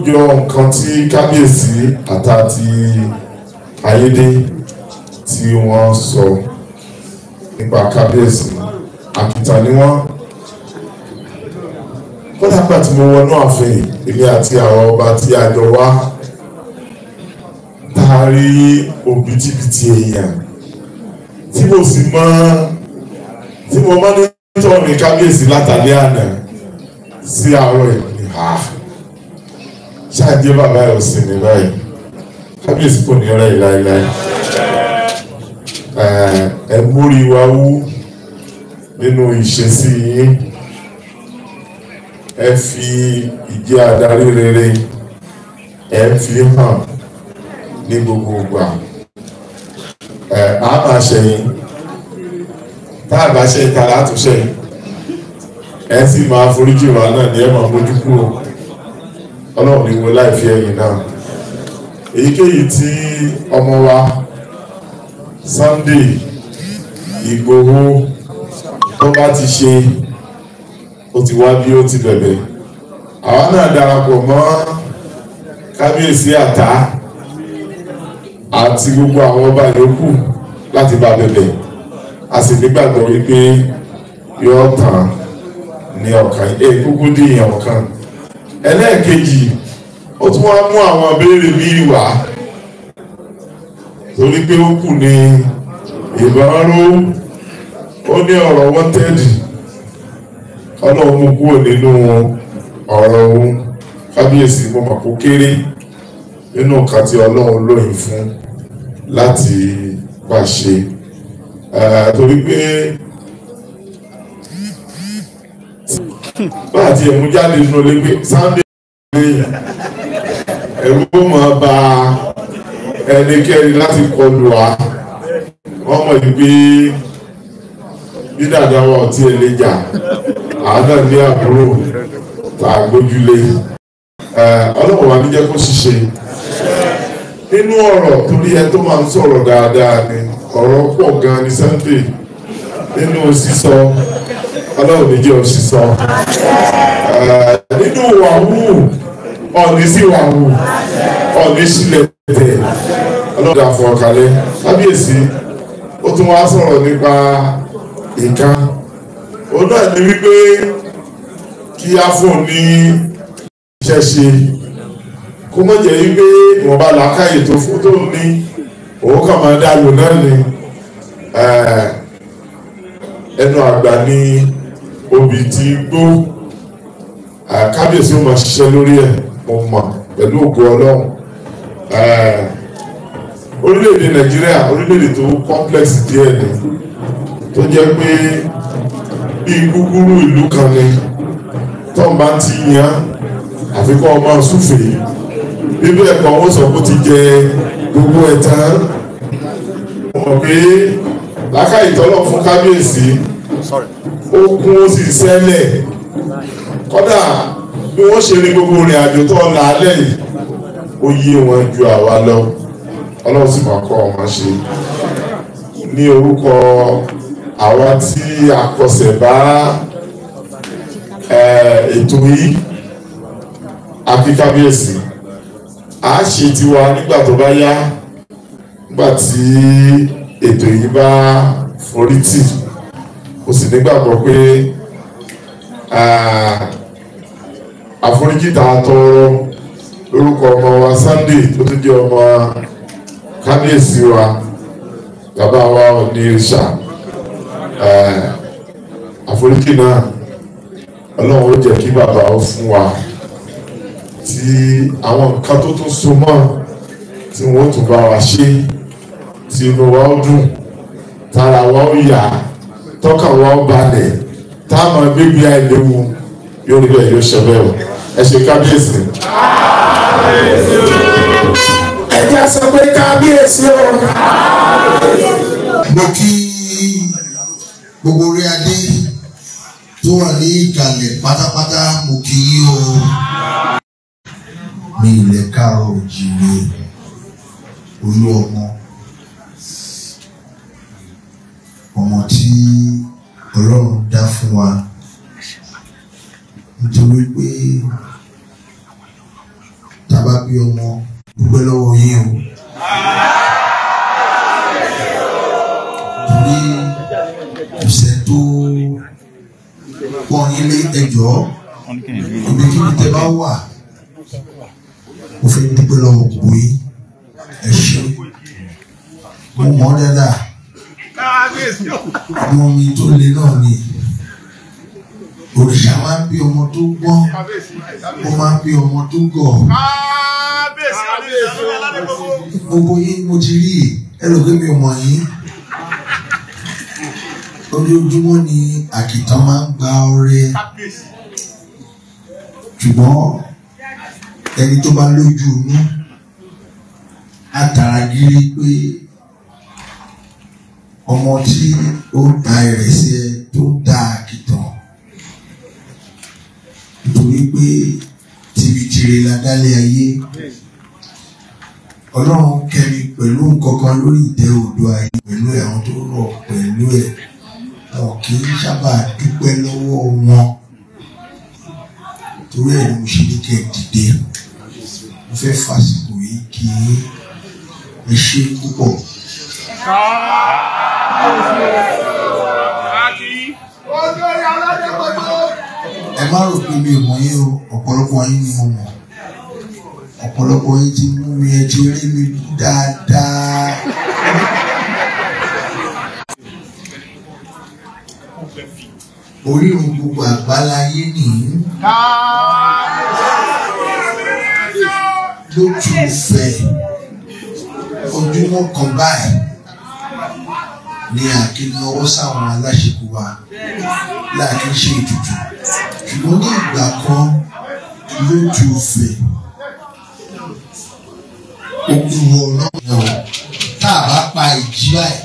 Speaker 6: jọ nǹkan tí kábíyèsí àtàtì ayédè tí wọ́n sọ nípa kábíyèsí, àkìtàn ni wọ́n. Kódà gbà tí mo wọnú ààfin, èmi àti àwọn ọba tí a jọ wá, tá a rí òbítíbitì èèyàn tí mo sì mọ tí mo mọ ní tọ́ọ̀nì kábíyèsí látàlẹ́ àná sí àárọ̀ ìpínlẹ̀ ha ṣáàjẹ́ bàbá ẹ̀ ò sì ní báyìí, kábíyèsí kò ní rẹ̀ yìí láéláé. Ẹ múrí wa wú nínú ìṣesí yín, ẹ fi ìjẹ́ adarí rere Ẹ ń fi hàn ní gbogbo ìgbà. Ẹ á máa ṣẹ̀yìn, tá a bá ṣe ìta látúnṣe, ẹ sì máa foríjì wa náà ní ẹ máa mójú kúrò. Ọlọ́run ní wo láì fi ẹ̀yìn náà. Èyíkéyìí tí ọmọ wa Sunday Igboho tó bá ti ṣe, ó ti wá bí ó ti bẹ̀bẹ̀. Àwa náà darapọ̀ mọ́ kábíyèsí àtá àti gbogbo àwọn ọba yòókù láti bá bẹ̀bẹ̀. A sì nígbàgbọ́ wípé yóò tàn ní ọ̀kan, kúkú dín ọ̀kan. Ẹlẹ́ẹ̀kejì, ó tún wá mú àwọn béèrè míì wá torí pé ó kù ní ìbọn ró. Ó ní ọ̀rọ̀ wanted, Ọlọ́run mú kúrò nínú ọ̀rọ̀ òun. Kábíyèsí, mo mọ̀ kó kéré nínú nǹkan tí Ọlọ́run lóyìn fún láti bá ṣe, torí pé bá àti ẹ̀mú jáde nínú ilé pé Sunday ẹ̀rú ó máa ba ẹnikẹ́ni láti kọlù wá. Wọ́n mọ̀ ní pé bí dàda wa ọtí ẹ lè jà, àá náà ní àbúrò tá a gbójúlé. Ọlọ́run wa ní jẹ́ kó ṣiṣẹ́ nínú ọ̀rọ̀, torí ẹ tó máa ń sọ̀rọ̀ dáadáa ni ọ̀rọ̀ pọ̀ gan ni Sunday nínú sísọ. Ọlọ́run ní jẹ́ òṣìṣọ́ nínú wàhù, ọ̀ní sí wàhù, ọ̀ní sílẹ̀ tẹ̀. Ọlọ́run dà fún ọ̀kàlẹ̀. Kábíyèsí, ó tún wá sọ̀rọ̀ nípa ìka òun náà ní wípé kí á fún ní iṣẹ́ ṣe, kó mọ̀ jẹ́ wípé ìwọ̀nba làákàyè tó fún tó ní òun kàn máa dá lò náà ni. Ẹnu àgbà ní obì tí gbó. Kábíyèsí ó máa ṣiṣẹ́ lórí ẹ̀, mo mọ̀ pẹ̀lú ògo Ọlọ́run. Orílẹ̀-èdè Nàìjíríà, orílẹ̀-èdè tó complex díẹ̀ ni, tó jẹ́ pé bí gúgúrú ìlú kan ni tó ń bá ti yan àfikún ọmọ súfèé, bíbí ẹ̀kọ́ ó sọ pé ó ti jẹ gbogbo ẹ̀ tán. Mo mọ̀ pé làákàyè tọ́lọ̀ fún kábíyèsí ó kún, ó sì sẹ́lẹ̀. Kódà bí wọ́n ṣe rí gbogbo ìrìn àjò tó ń la alẹ́ yìí, ó yé wọn ju àwa lọ. Ọlọ́run sì máa kọ́ ọmọ ṣe. Ní orúkọ àwa tí a kọsẹ̀ bá ètò yìí, àfi kábíyèsí, a ṣe tiwa nígbà tó bá yá, nígbà tí ètò yìí bá forí tì. Ó sì nígbàgbọ́ pé àforíjì tá a tọrọ lórúkọ ọmọ wa Sunday tó tún jẹ́ ọmọ kábíyèsí wa, bàbá wa Ọ̀nìrìṣà, àforíjì náà Ọlọ́run ó jẹ́ kí bàbá ó fún wa, tí àwọn nǹkan tó tún so mọ́ tí wọ́n tún bá wa ṣe, tí inú wa ó dùn, tára wa ó yá, tọ́kàn wa ó balẹ̀, tá a máa gbégbé àìléwu. Yóò rí bẹ́ẹ̀, yóò ṣe bẹ́ẹ̀ o. Ẹ ṣe kábíyèsí.
Speaker 3: Ẹ jẹ́ sọ pé kábíyèsí o.
Speaker 7: Mo kí gbogbo orí adé tó wà ní ìkàlẹ̀ pátápátá, mo kí yín o. Ní ilẹ̀ káàárọ̀ òjìrè, olú ọmọ, ọmọ tí Ọlọ́run dá fún wa, nítorí pé tá a bá bí ọmọ, dúpẹ́ lọ́wọ́ yín o, torí ọ̀sẹ̀ tó pọ́n yín lé. Ẹjọ́ ibikíbi tẹ́ bá wà, mo fẹ́ dúpẹ́ lọ́wọ́ gbogbo yín. Ẹ ṣé, mo mọ̀ ọ́ dáadáa. Ọmọ mi tó le náà ni. Òrìṣà máa ń bí ọmọ tó gbọ́n, ó máa ń bí ọmọ tó gọ̀. Gbogbo yín mo ti rí, ẹ rò pé mi ò mọ̀ yín. Ojoojúmọ́ ni àkìtàn máa ń gba ọrẹ, ṣùgbọ́n Ẹni tó bá lójú inú àtàrà gírí pé ọmọ tí ó ń ta ìrẹsì ẹ tó ń ta àkìtàn, nítorí pé tìbìtìrì la dálé ayé. Ọlọ́run kẹ́mi pẹ̀lú nǹkan kan lórí ìtẹ́ Oòduà ayé pẹ̀lú ẹ̀, àwọn tó rọ̀ pẹ̀lú ẹ̀ wọn kì í sábà dúpẹ́ lọ́wọ́ wọn. Torí ẹ̀ ni mo ṣe ní kẹ́ ẹ dìde. Mo fẹ́ fàsìkò yìí kí ẹ ṣe púpọ̀. Ẹ má rò pé mi ò mọ̀ yín o, ọ̀pọ̀lọpọ̀ yín ni mo mọ̀. Ọ̀pọ̀lọpọ̀ yín ti mú mi, ẹ ti rí mi dáadáa. Orírun gbogbo àgbáláyé nìyí. Lójú ìfẹ́ ojúmọ́ kan báyìí ni àkínnáwó sáwọn aláṣekú wa láti ṣe ètùtù. Ṣùgbọ́n ní ìgbà kan lójú ìfẹ́ ogun ọ̀nà ẹ̀wọ̀n tá a bá pa ìjì báyìí,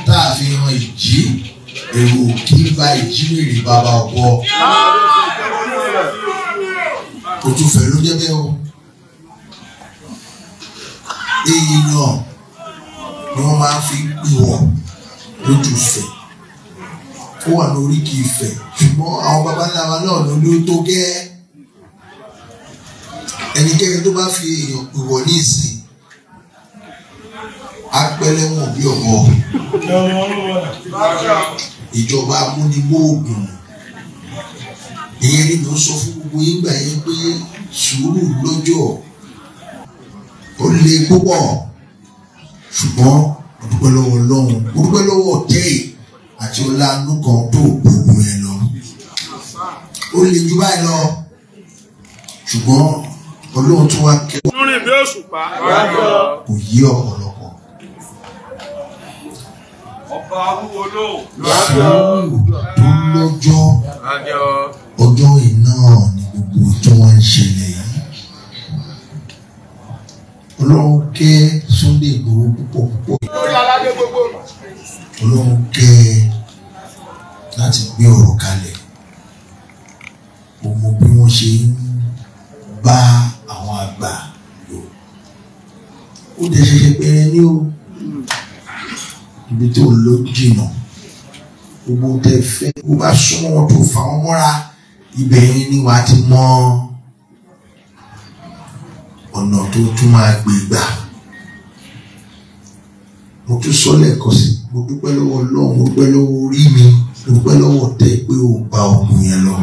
Speaker 7: tá a fi hàn ìjì, èrò kì í ba ìjì mèrè bàbá ọ̀pọ̀. Òtúfẹ̀ ló jẹ́ bẹ́ẹ̀ o. Èèyàn ni wọ́n máa fi pìwọ̀ lójú ìfẹ́. Ó wà lórí kì í fẹ̀, ṣùgbọ́n àwọn baba ńlá wa náà ló ní ó tó gẹ́. Ẹnikẹ́ni tó bá fi èèyàn pìwọ̀ ní ìsìn, apẹlẹ́wọ̀n bí ọ̀bọ. Ìjọba amúnibóògùn. Ìyẹn ni mò ń sọ fún gbogbo yín gbà yẹn pé sùúrù lọ́jọ́ ó le púpọ̀, ṣùgbọ́n mo dúpẹ́ lọ́wọ́ Ọlọ́run, mo dúpẹ́ lọ́wọ́ ọ̀tẹ́ àti ọlá inú kan tó gbogbo yẹn lọ. Ó le jù báyìí lọ, ṣùgbọ́n Ọlọ́run tún wá kẹ́wọ́ kò yí ọ̀pọ̀lọpọ̀. Sùúrù tó lọ́jọ́, ọjọ́ iná ni gbogbo tó wá ń ṣẹlẹ̀ yìí. Ọlọ́run kẹ́ Sunday Igboho púpọ̀ púpọ̀. Ọlọ́run kẹ́ láti gbé ọ̀rọ̀ kalẹ̀. Ó mọ bí wọ́n ṣe ń bá àwọn àgbà lò. Ó dẹ̀ ṣẹ̀ṣẹ̀ bẹ̀rẹ̀ ní o. Ibi tó ń lọ jìnnà. Gbogbo tẹ fẹ́, bó bá súnmọ́ wọn tó fà wọ́n mọ́ra, ibẹ̀ yẹn ni wàá ti mọ ọ̀nà tó tún máa gbé gbà. Mo tún sọ lẹ́ẹ̀kan sí, mo dúpẹ́ lọ́wọ́ Ọlọ́run, mo dúpẹ́ lọ́wọ́ orí mi, mo dúpẹ́ lọ́wọ́ tẹ pé o gba ògùn yẹn lọ.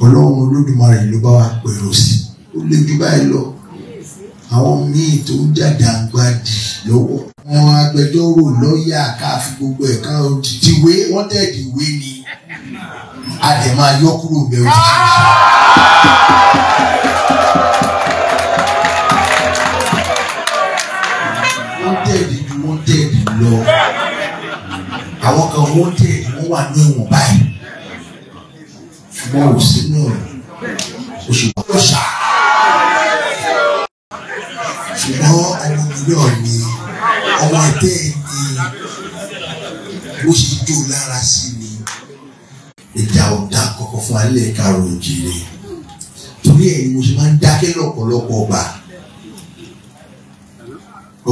Speaker 7: Ọlọ́run Olódùmarè ló bá wa pèrò sí, ó lé jù báyìí lọ. Àwọn míì tó ń jàjàǹgbàdì lọ́wọ́. Àwọn agbẹjọ́rò lọ́ọ̀yà káfí gbogbo ẹ̀ kan tìwé wọ́n tẹ̀dí ìwé ni. A dẹ̀ máa yọ kúrò bẹ́ẹ̀ o ti ṣe. Wọ́n tẹ̀dí ju wọ́n tẹ̀dí lọ. Àwọn kan wọ́n tẹ̀dí wọ́n wà ní ẹ̀wọ̀n báyìí. Ṣùgbọ́n ò sí náà. Oṣù tó ṣá. Ṣùgbọ́n ọmọ mi náà ni ọmọ ẹ̀tẹ́ ni bó ṣe jó lára sí ni. Ìjà ọ̀dà kọ̀ọ̀kan fún alẹ́ karùn-ún òjìrè. Torí ẹ̀ ni mo ṣe máa ń dákẹ́ lọ́pọ̀lọpọ̀ ọgbà.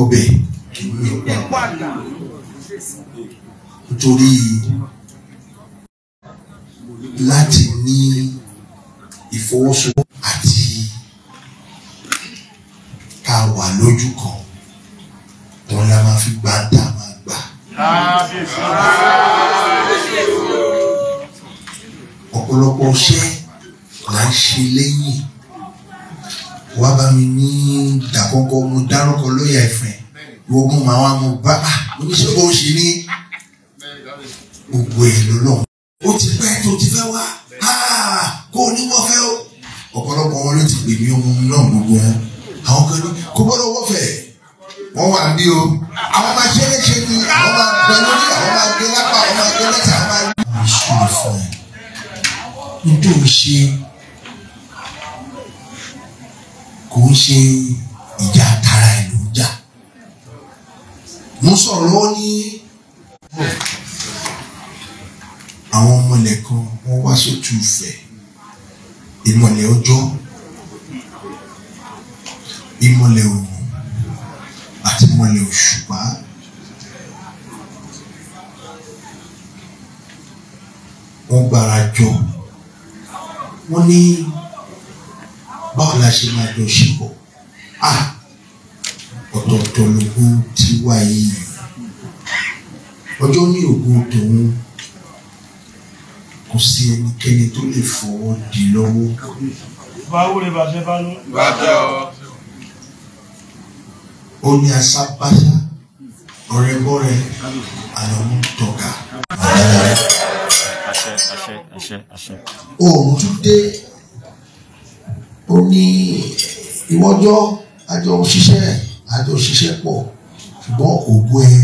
Speaker 7: Ọbẹ̀ kì í ní ọ̀pá. Nítorí láti ní ìfọwọ́sowọ́pọ̀ àti ká wà lójú kan, wọn la máa fi gbà tá a máa gbà. Ọ̀pọ̀lọpọ̀ iṣẹ́ là ń ṣe lẹ́yìn. Wá bá mi ní ìdàkọ́kọ́, mo dárúkọ lóyà ẹ̀fẹ̀, ìwọ́gbọ́n màá wá mo bá mo ní ṣe bó ṣe ní gbogbo ẹ̀ lọ́lọ́run. Ó ti pẹ́ tó ti fẹ́ wá, kó o ní wọ́n fẹ́ o. Ọ̀pọ̀lọpọ̀ wọn ló ti pè mí ọmọ náà gbogbo wọn. Àwọn kan ní kó gbọ́dọ̀ wọ́fẹ̀, wọ́n wà bí o. Àwọn máa ṣe é ṣe ni, àwọn máa bẹ lórí, àwọn máa gé lápá, àwọn máa gé lẹ́sẹ̀, àwọn máa rí. Mo ṣe fún ẹ. Nítorí ṣe kò ń ṣe ìjà tara ẹ̀ ló ń jà. Mo sọ̀rọ̀ lọ́wọ́ ní àwọn ọmọlẹ̀ kan wọ́n wá sótú Ifẹ̀, ìmọ̀lẹ̀ ọjọ́, ìmọ̀lẹ̀ òòrùn àti ìmọ̀lẹ̀ òṣùpá. Wọ́n gbára jọ, wọ́n ní báwo la ṣe máa jọ ṣe pọ̀? Ọ̀tọ̀ọ̀tọ̀ lógún ti wá yìí. Ọjọ́ ní ògùn tòun, kò sí ẹnikẹ́ni tó lè fọwọ́ di lọ́wọ́. Ó ní asábáṣá, ọ̀rẹ́bọ́rẹ́, àlọ́mú tọ̀gà. Oòrùn tún dé, ó ní ìwọ́jọ́ àjọ òṣìṣẹ́ pọ̀, ṣùgbọ́n ògo ẹ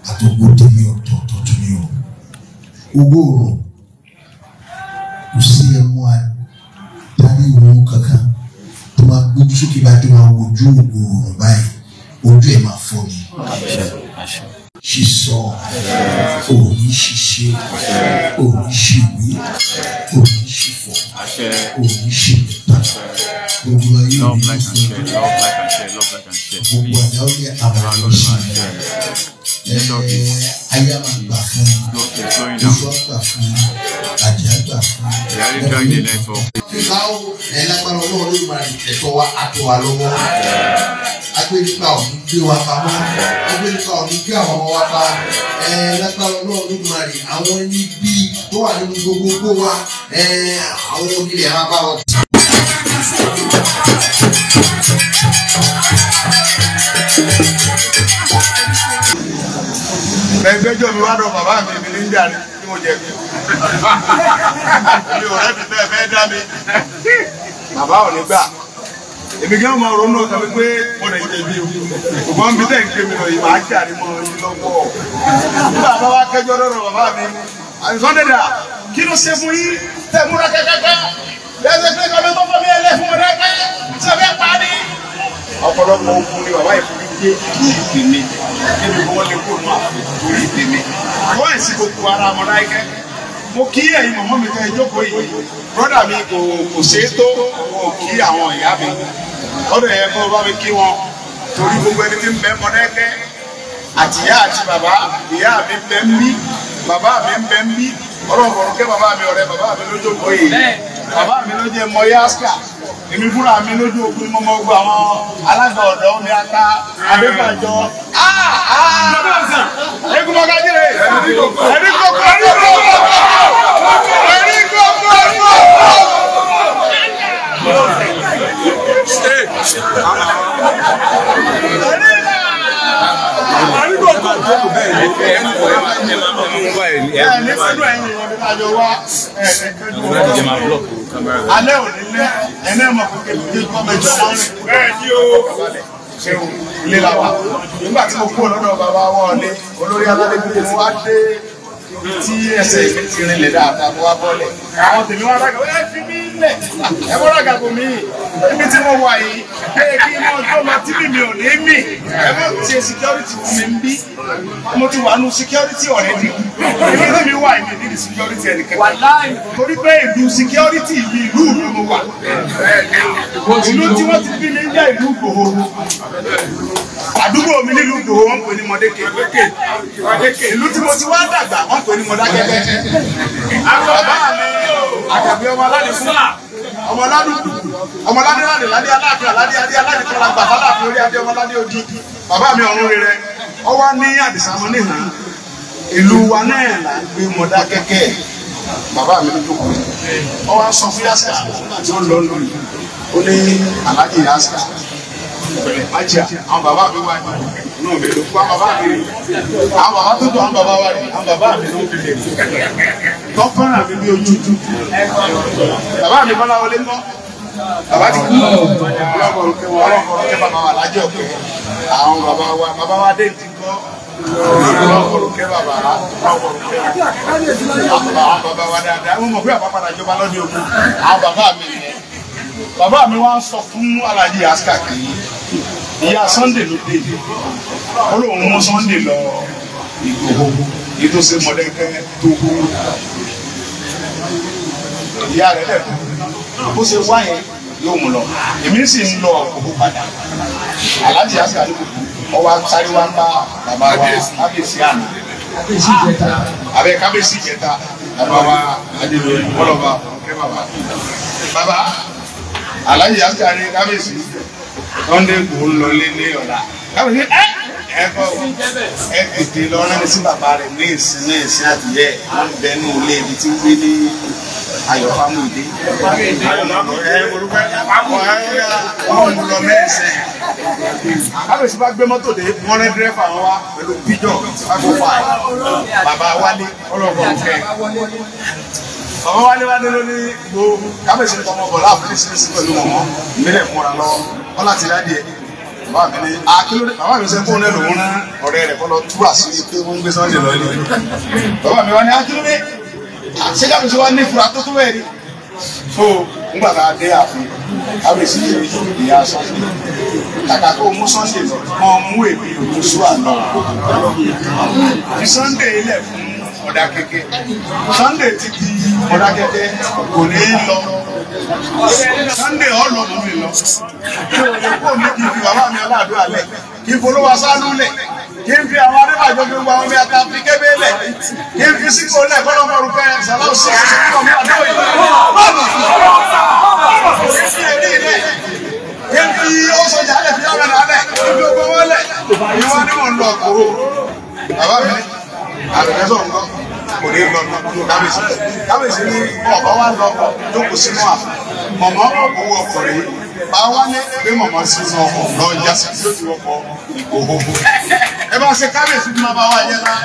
Speaker 7: àtògo tèmi ọ̀tọ̀ọ̀tọ̀ tún ni o. Ògo òrùn kò sí ẹmu adarí òun kankan tó máa gbójú sókè bá tó máa wojú ògo òrùn báyìí, ojú ẹ̀ máa fọ́ ni. Sísọ òní ṣiṣẹ́, òní ṣìwé, òní ṣìfọ̀, òní ṣìmẹ̀ta. Gbogbo ayé òní fún gbogbo àdá ó ní àbàlọ́ sí i. Ayé máa gbà fún, oṣù àgbà fún, àjẹ́ àgbà fún. Báwo ẹ lágbára Ọlọ́run ló máa ẹ̀tọ́ wa àtọ̀ wa lọ́wọ́? Agbénipa ò ní gbé wa pamọ́, agbénipa ò ní gbé àwọn ọmọ wa pa. Ẹ lágbára Ọlọ́run ló máa rí àwọn ẹni bí tó wà nínú gbogbogbò wa, àwọn onílẹ̀ máa bá wọn.
Speaker 6: Ẹgbẹ́jọ́ mi wá dọ̀ bàbá mi mi ní jàre tí mo jẹ̀bi. Mi ò rẹ́bi bẹ́ẹ̀ fẹ́ dá mi. Bàbá ò ní gbà. Èmi kí wọ́n máa ronú ọ̀sán wípé mo lè jẹ̀bi o. Ṣùgbọ́n bí tẹ̀ ń gbé mi lọ yìí máa jàre mọ́ ọ lọ́wọ́. Nígbà bá wá kẹjọ́ lọ́rọ̀ bàbá mi. Àìsàn dẹ̀dà kí ló ṣe fún yín? Tẹ̀ múra kẹ́kẹ́kẹ́. Lẹ́sẹ̀ pé kọ́mi tó fọ́ mi ẹlẹ́fun rẹ̀ ṣe fẹ́ pa ni. Ọ̀pọ̀lọpọ̀ ogun ni bàbá yìí fún mi dé ìpè mi. Níbi kí wọ́n lè kó nù àpò torí ìpè mi. Wọ́n ẹ̀ sí gbogbo ara ọmọ láìkẹ́. Mo kí ẹ̀yin mọ̀mọ́ mi tẹ́ ìjókòó yìí. Brọ́dà mi kò ṣeé tó, kò kí àwọn ìyá mi. Ọ̀dọ̀ yẹn kó bá mi kí wọn. Torí gbogbo ẹni tí ń bẹ Mọdákẹ́kẹ́ àti ìyá àti bàbá, ìyá mi ń bẹ ń bí, bàbá mi ń bẹ ń bí. Ọlọ́run fọ̀rọ̀ kẹ́ bàbá mi, ọ̀rẹ́ bàbá mi lójókòó yìí. Bàbá mi ló jẹ́ Mọ̀yásíkà. Èmi fúnra mi lójú ogun ni mo mọ gbogbo àwọn alága ọ̀dọ́ mi ata Adébàjọ. Egun mọ́ká jíire. Ẹni kókó ẹni kókó ẹni kókó ẹni kókó. Alẹ́ òní lẹ́ ẹ̀nẹ́ mọ̀ kó kékeré kọ́ mẹ́jọ wọn rìn. Bẹ́ẹ̀ ni o. Ṣéun ilé la wà. Nígbà tí mo kúrò lọ́dọ̀ bàbá wọn lé olórí aládé gbogbo mo wá dé ibi tí ẹsẹ̀ mi ti rinlẹ̀ dáadáa mo wá bọ́lẹ̀. Àwọn tèmi wá rága ẹ fi mí lẹ̀ ẹ bọ́ rága bò mí. Ibi tí mo wà yìí ẹ kí n mọ tó lọ tí mi ò ní mì. Ẹ mọ̀ ṣe security fún mi ń bí. Mo ti wà nù security already. Ibi tí mi wà yìí ní security ẹnìkan. Torí pé ìlú security mi ìlú mi mo wà. Ìlú tí wọ́n ti bí mi ń jẹ́ ìlú Ìgbòho. Àdúgbò mi nílùú Ìgbòho wọ́n ń pè ní Mọ̀dékè. Ìlú tí mo ti wá dàgbà wọ́n ń pè ní Mọ̀dákẹ́kẹ́. Bàbá mi àkàbí ọmọ aládé fún ọmọ aládé ọmọ aládé ládé ládé aláàfin aládé adé aládé tọ́lá gbà fáláàfin orí adé ọmọ aládé odi. Bàbá mi ọ̀run rere ọ wá ní Àdìsámọ́ níhàn. Ìlú wa náà là ń gbé Mọ̀dákẹ́kẹ́. Bàbá mi ló jókòó. Ọ wá sọ fún Yásíkà tí ó lọ lórí. Ó ní Aláàjì Yásíkà. Ajá, àwọn bàbá mi wá ní inú mi ló fún àwọn bàbá mi rí. Àwọn bàbá tó tó àwọn bàbá wa rí, àwọn bàbá mi ló ń fi lè rí. Tó fẹ́ràn mi bí ojú. Bàbá mi Bọ́lá wọlé ńkọ́. Bàbá ti kú. Ọlọ́kọ̀ọ́rọ̀ kẹ́ bàbá wa lájọ́ pé àwọn bàbá wa dé ti kọ́. Ọlọ́kọ̀ọ́kẹ́ bàbá àwọn bàbá wa dáadáa wọ́n mọ̀ pé àbá padà jọba lọ́dún ogun àwọn bàbá mi nìyẹn. Bàbá mi wá ń sọ fún Alhaji Aska kì í ìyá Sunday ló dé ó lóun mú Sunday lọ Ìgbòho èyí tó ṣe Mọ̀dẹ́kẹ́ tó kú ìyá rẹ̀ dẹ̀ bó ṣe wá yẹn yóò mú lọ èmi sì ń lọ Ìgbòho padà. Alhaji Aska ní kòkó ọwọ́ sáré wá ń bá bàbá wa kábíyèsí àná abẹ kábíyèsí ìjẹta bàbá wa adéwì kọlọba ọkẹ bàbá bàbá Alhaji Aska ní kábíyèsí Sunday Igboho ń lọlé ní ọ̀la kábíyèsí ẹ ẹ kọ ẹ tètè lọ rán mi sí bàbá rẹ ní ìsìn ní ìsìn àtìyẹ wọn bẹ ní ilé ibi tí ń gbé ní Ayọ̀ Fámúyìdé wọn lọ mẹ́sẹ̀. Kábíyèsí bá gbé mọ́tò dé wọ́n rẹ́ dírẹ́fà wọn wá pẹ̀lú píjọ́ 505 bàbá Wálé ọlọ́gbọ̀n kẹ́. Bàbá Wálé wá dé lóní gbogbo kábíyèsí ní ọmọ bọ̀ láàfin sí pẹ̀lú mọ̀mọ́ ìmílẹ̀ múra lọ́wọ́ wọn láti rádìí ẹ̀. Bàbá mi ní akílódé bàbá mi sẹ́ fóònù ẹ̀ lòún rán ọ̀rẹ́ rẹ̀ kọ́ lọ tú àṣírí pé wọ́n ń gbé Sunday lọ ilé. Bàbá mi wá ní akílódé ṣé kábíyèsí wá ní ìfura tó tó bẹ́ẹ̀ ni. So ńgbà tá a dé ààfin kábíyèsí ìyá Sunday kàkà kó mú Sunday lọ mọ mú èmi òkú sùn lọ fi Sunday ilẹ̀ fún Mọ̀dákẹ́kẹ́. Sunday ti di Mọ̀dákẹ́kẹ́ kò ní í lọ Sunday ọlọ mú mi lọ kó ní kí n fi bàbá mi ọlọ́àdúrà lẹ̀ kí n folówó asánú lẹ̀ kí n fi àwọn adébàjọ́ fi gba omi ata fi kébé lẹ̀ kí n fi sípò lẹ̀ kọ́ lọ́mọ orúkọ ẹ̀ sàlọ́ sí ọ̀sẹ̀ mi àdó yìí kí n fi èdè lẹ̀ kí n fi ọ̀sọ̀jà lẹ̀ fi ọ̀rẹ́ náà lẹ̀ kí n fi ogun wọn lẹ̀ ìwọ ni mò ń lọ kúrò bàbá mi àbẹ̀kẹ́sọ̀ nǹkan kò ní lọ kábíyèsí kábíyèsí ní ọ̀bá wa lọ jókòó sínú àfọ̀ mọ̀mọ́ owó ọkọ̀ rèé bá wá ní pé mọ̀mọ́ sínú ọkọ̀ lọ jásí tí ó ti wọkọ̀ Ìgbòho. Ẹ bá ṣe kábíyèsí bí máa bá wà jẹ́ náà.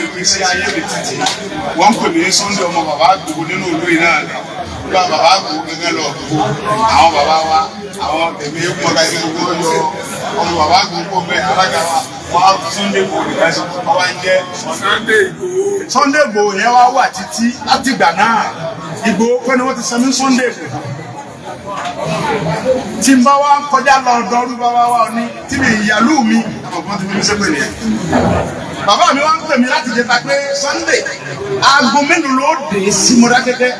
Speaker 6: Ìgbésí ayé mi títì wọ́n ń pè mí ní Sunday ọmọ bàbá Ìgbòho nínú ìlú yìí náà nígbà bàbá Ìgbòho gẹ́gẹ́ lọ Ìgbòho àwọn bàbá wa àwọn tẹ̀mí eégún ọ̀gá ilé gbogbo yọ ọmọ bàbá Ìgbòho kò bẹ́ẹ̀ alága wa wọ́n á Sunday Igboho nìkan ṣe wọ́n wá ń jẹ́ Sunday Igboho. Sunday Igboho yẹn wá wà títí láti ìgbà náà Igboho pé ni wọ́n ti sọ ní Sunday Igboho. Tí n bá wá ń kọjá lọ ọ̀dọ̀ ọdún bàbá wa ní tí mi ìyàlú mi ọ̀gbọ́n ti fi mi sépè nìyẹn. Bàbá mi wá ń pè mí láti jẹta pé Sunday aago mélòó ló dé sí Mọdákẹ́kẹ́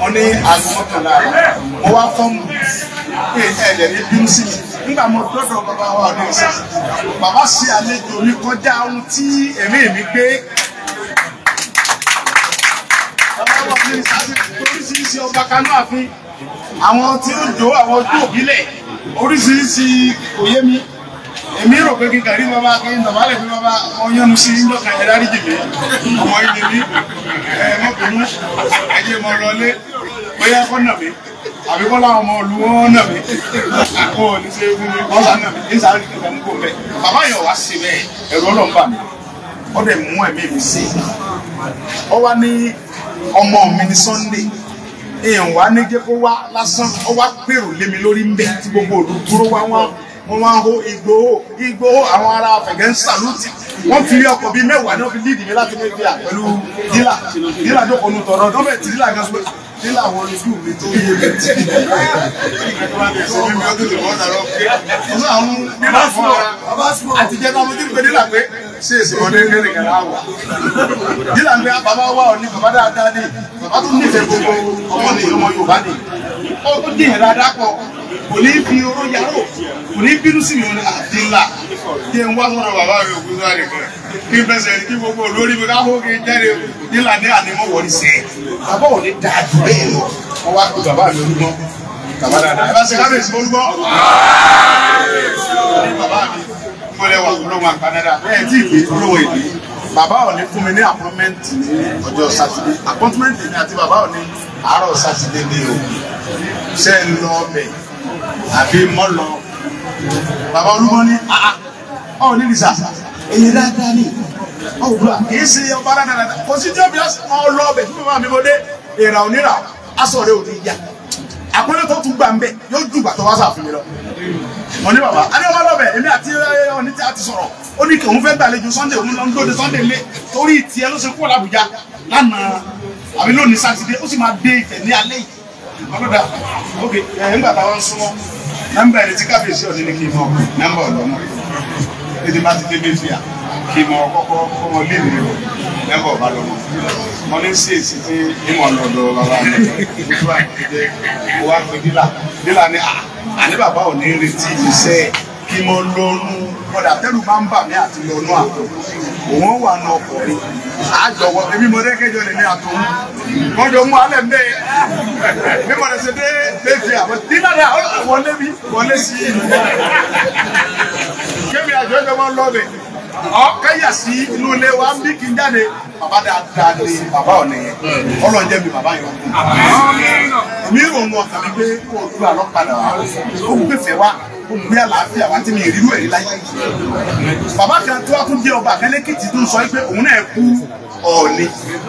Speaker 6: wọ́n ní aago 11 mo wá fọ́ọ̀mù ẹ̀ẹ́dẹ̀ ní bínú sí mi nígbà mo dọ́dọ̀ bàbá wa ọdún ìsìn bàbá ṣe àlejò mi kọjá ohun tí ẹ̀mí mi gbé. Bàbá wa ọdún ìsìn oríṣiríṣi ọba kanú ààfin àwọn tí ó jó àwọn ojú òbílẹ̀ oríṣiríṣi kò yé mi èmi rò pé kíkà rí bàbá kí n dọ̀bálẹ̀ fún bàbá ọyọ́nu sí lọ́kàn ẹ̀ dáríjì mi ọmọ yìí ni mí ẹ mọ́bìnú ẹjẹ́ mọ́ lọlé bóyá kọ́ nà mí àbí kọ́ láwọn ọmọ olú wọn nà mí kó o ní ṣe fún mi kọ́ sá nà mí ní sáré kíkà mú kó mbẹ́ bàbá yẹn wá sí bẹ́ẹ̀ ẹ̀rù Ọlọ́run bà mí ó dẹ̀ mú ẹ̀mí mi sí ọ wá ní ọmọ mi ní Sunday èèyàn wá ní jẹ́ kó wá lásán ó wá pèrò lé mi lórí ń bẹ̀ tí gbogbo òdu dúró wá wá wọ́n wá ń hó Ìgbòho Ìgbòho àwọn ará Fẹ̀gẹ́ ń sàlúùtì wọ́n fi rí ọkọ̀ bíi mẹ́wàá náà fi líìdì mi láti mẹ́fìà pẹ̀lú dílà dílà jókòó nu tọ̀rọ̀ ọdún bẹ́ẹ̀ tí dílà gan sọ pé dílà wọ ojú mi tó yé mi tí àtijọ́ náà mo ti ń pe dílà pé ṣé èsì ọdún kékeré kan á wà dílà ń pé bàbá wa ò ní bàbá dáadáa ní bàbá tó nífẹ̀ẹ́ gbogbo ọmọ ní ọmọ Yorùbá ní ó dìyẹn dáadáa pọ̀ kò ní fi oró yàrá kò ní bínú sí mi ò ní àdínlà kí n wá sọ̀rọ̀ bàbá mi òkú sáré kan kí n fẹsẹ̀ kí gbogbo olórí mi ká hókè jáde nílà ní ànímọ̀ wọ̀rí sẹ́ bàbá ò ní dáa jù bẹ́ẹ̀ lọ wọ́n wá pé bàbá mi olúgbọ́n bàbá dáadáa ẹ bá ṣe kábíyèsí olúgbọ́n ní bàbá mi mọ́lẹ̀ wà olóhùn àgbàdàdà bẹ́ẹ̀ tí ìgbé olóhùn èdè bàbá ò ní fún mi ní àpọ́nmẹ́ǹtì ní ọjọ́ sátidé àpọ́nmẹ́ǹtì mi àti bàbá ò ní àárọ̀ sátidé ní o ṣe ń lọ ọbẹ̀ àbí mọ́ lọ bàbá olúmọ ní ọ ní ìsà èyí dáadáa ní ọ̀gbọ́n kì í ṣe ọba dáadáa kò sí tí ọbẹ̀ ọlọ ọbẹ̀ fún bàbá mi mọ́dé ìrà onírà aṣọ rẹ ò ní yá àpẹẹrẹ tó tún gbà ń bẹ yóò ju bàtọ wá sàfin mi lọ
Speaker 1: Mo ní bàbá adé ọba lọ́bẹ̀ èmi àti ọ̀ní tí a ti sọ̀rọ̀ ó ní kí òun fẹ́ gbàlejò Sunday òun ló ń dóde Sunday lé torí tiẹ̀ ló ṣe kúrò l'Àbújá lánàá àbí lónìí Sátidé ó sì máa dé Ifẹ̀ ní alẹ́ yìí. Ọlọ́dà ok ẹ̀ ńgbà táwọn ń súnmọ́ nọ́mbà ẹni tí kábíyèsí ọ̀ní ni kì í mọ nọ́mbà ọ̀dọ́ mọ́ ètò bá ti dé méfìà kì í mọ kọ́kọ́ kọ́mọ lé mi rẹ̀ nọ́mbà ọ̀bá lọ́mọ mo ní sí èsì tí ìmọ̀ lọ́dọ̀ bàbá mi ojú àìkéde mo wá pe dílà dílà ní àní bàbá ò ní retí iṣẹ́ kí mo lọ́nu kọ́dà tẹ́lù bá ń bà mí àti lọ́nu àtọ̀ òun wà nù ọkọ̀ mi àjọwọ́ èmi mo dẹ́kẹ́jọ lèmi àtòun wọ́n jọ mú alẹ́ mbẹ́ bí mo lè ṣe dé méfìà dílà ní wọlé mi wọlé sí ìlú kémi àjọ ìjọba lọ́bẹ̀ ọ kẹ́yà sí inú ilé wa ń bí kí n jáde bàbá dáadáa ni bàbá ọ̀nà yẹn Ọlọ́run jẹ́ mi bàbá yẹn ọkùnrin mi rò wọn kàn mí pé kó o dúró àlọ́ padà wá ó gbé fẹ́ wá ó gbé àlàáfíà wá tí mi ìrírú ẹ̀rí láyé bàbá kan tó wá tún jẹ́ ọba kan lẹ́kìtì tó ń sọ pé òun náà kú Ọọ̀ni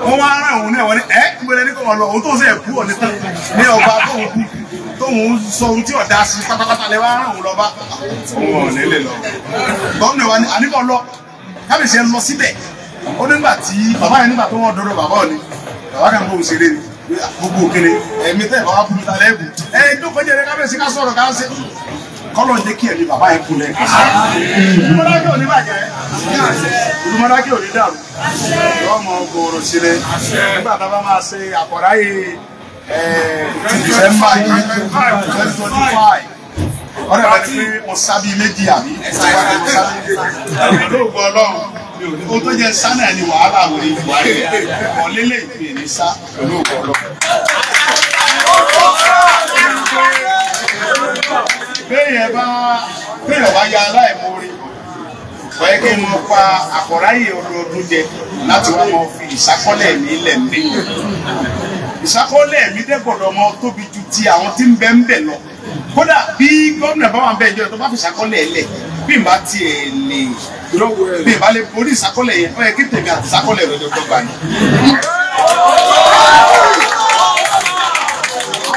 Speaker 1: wọ́n wá rán òun náà wọ́n ní ẹ́ gbọ́dọ̀ ní kò wọ́n lọ òun tó ń sẹ́ kú Ọọ̀ni tán ní ọba tóun kú tóun sọ ohun tí ọ̀dà sí pátápátá lẹ wá rán òun lọ bá òun ò ní lè lọ gómìnà wa ni àníkàn lọ kábíyèsí ẹ lọ síbẹ̀ ó nígbà tí bàbá yẹn nígbà tó wọ́n dọ́dọ̀ bàbá òní bàbá kan bóun ṣeré ni gbogbo òkèlè ẹ̀mí tẹ́ bàbá kú mi ta lẹ́ẹ̀bù ẹ̀ jókòó jẹ́ kábíyèsí ká sọ̀rọ̀ ká ṣe kọ́lọ̀ ń jẹ́ kí ẹ̀mí bàbá yẹn kulẹ̀. Olùmọ̀dákẹ́ ò ní bàjẹ́, Olùmọ̀dákẹ́ ò ní dàrú, ọmọ gbòòrò sílẹ̀ nígbà tá a bá máa ṣe àkọ́ráyè December 2025 ọ̀rẹ́ rẹ̀ ni pé mo sábì méjì àbí lóògùn Ọlọ́run ohun tó jẹ́ sánà ni wàhálà wòye Buhari ọ̀lẹ́lẹ̀ ìpè ní sá pẹ̀lú ògùn Ọlọ́run. Béèyàn bá ya aláìmoore ọ̀yẹ́ kí n pa àkọ́ráyè ọdọọdún jẹ láti wá mọ fi ìsákọ́lẹ̀ mi lẹ̀ mí. Ìsákọ́lẹ̀ mi dẹ́ gbọ́dọ̀ mọ tóbi ju ti àwọn tí ń bẹ ń bẹ lọ. Kódà bí gómìnà bá wà ń bẹ ìjọba tó bá fi ìsákọ́lẹ̀ lẹ̀ bí n bá tiẹ̀ lè bí n bá lè borí ìsákọ́lẹ̀ yẹn ó yẹ kí tèmi àti ìsákọ́lẹ̀ rẹ̀ jọ dọ́gba ni.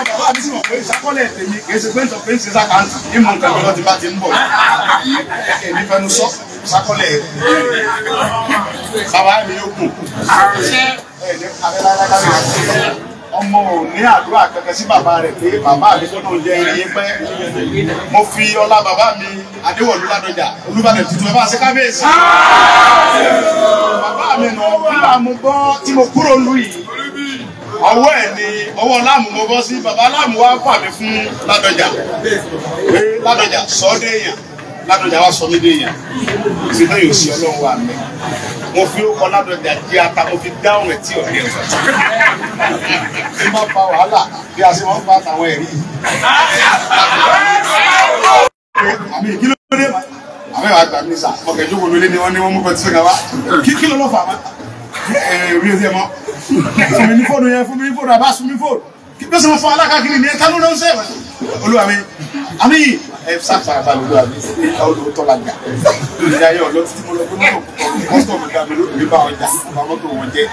Speaker 1: Bàbá mi sì mọ̀ pé ìsákọ́lẹ̀ tèmi kì í ṣe pé ń sọ pé ń ṣe sákàǹtì ìmọ̀ nǹkan mi lọ ti bá ti ń bọ̀ èmi fẹnu sọ ìsákọ́lẹ̀ bàbá mi yóò kù ọmọ ò ní àdúrà kankan sí bàbá rẹ̀ pé bàbá mi tó náà jẹ́ irin pẹ́ mo fi ọlá bàbá mi Adéwọ̀lú Ládọjà Olúbàdàn tuntun ẹ bá ṣe kábíyèsí bàbá mi nà nígbà mo gbọ́ tí mo kúrò lù yìí ọwọ́ ẹ̀ ni ọwọ́ láàmú mo bọ́ sí bàbá láàmú wá fà mí fún Ládọjà pé Ládọjà sọ ọ́ déèyàn Ládọjà wá sọ mí déèyàn ìfi náà yóò sí Ọlọ́run wà mí mo fi ó kọ Ládọjà jí ata mo fi dáhùn ẹ̀ tí ọ̀rẹ́ ẹ̀ tí má fa wàhálà bí a ṣe máa ń fa àtàwọn ẹ̀rí yìí. Àmì kí ló dé? Àmì ìwà àgbà mi sà ọkọ̀ ìjókòó mi lé ní wọ́n ní wọ́n mú pẹ̀tí sọ́kà wá kí ló lọ́ fà á? Ẹ̀ẹ́dì ò tiẹ̀ mọ́ fún mi ní fóònù yẹn fún mi ní fóònù àbá sún mi fóònù kí bí ó sì mọ fún alákàkiri ní ẹ̀ka ló ń sẹ́ olúwa mi àmì ẹ sáfarabalẹ̀ olúwa mi olóòótọ́ la gbà ìyá yẹ ọ̀lọ́ títí mo lọ gbé mọ́tò kọ́sítọ̀mù dá mi lórí bá ọjà bá mọ́tò wọn jẹ́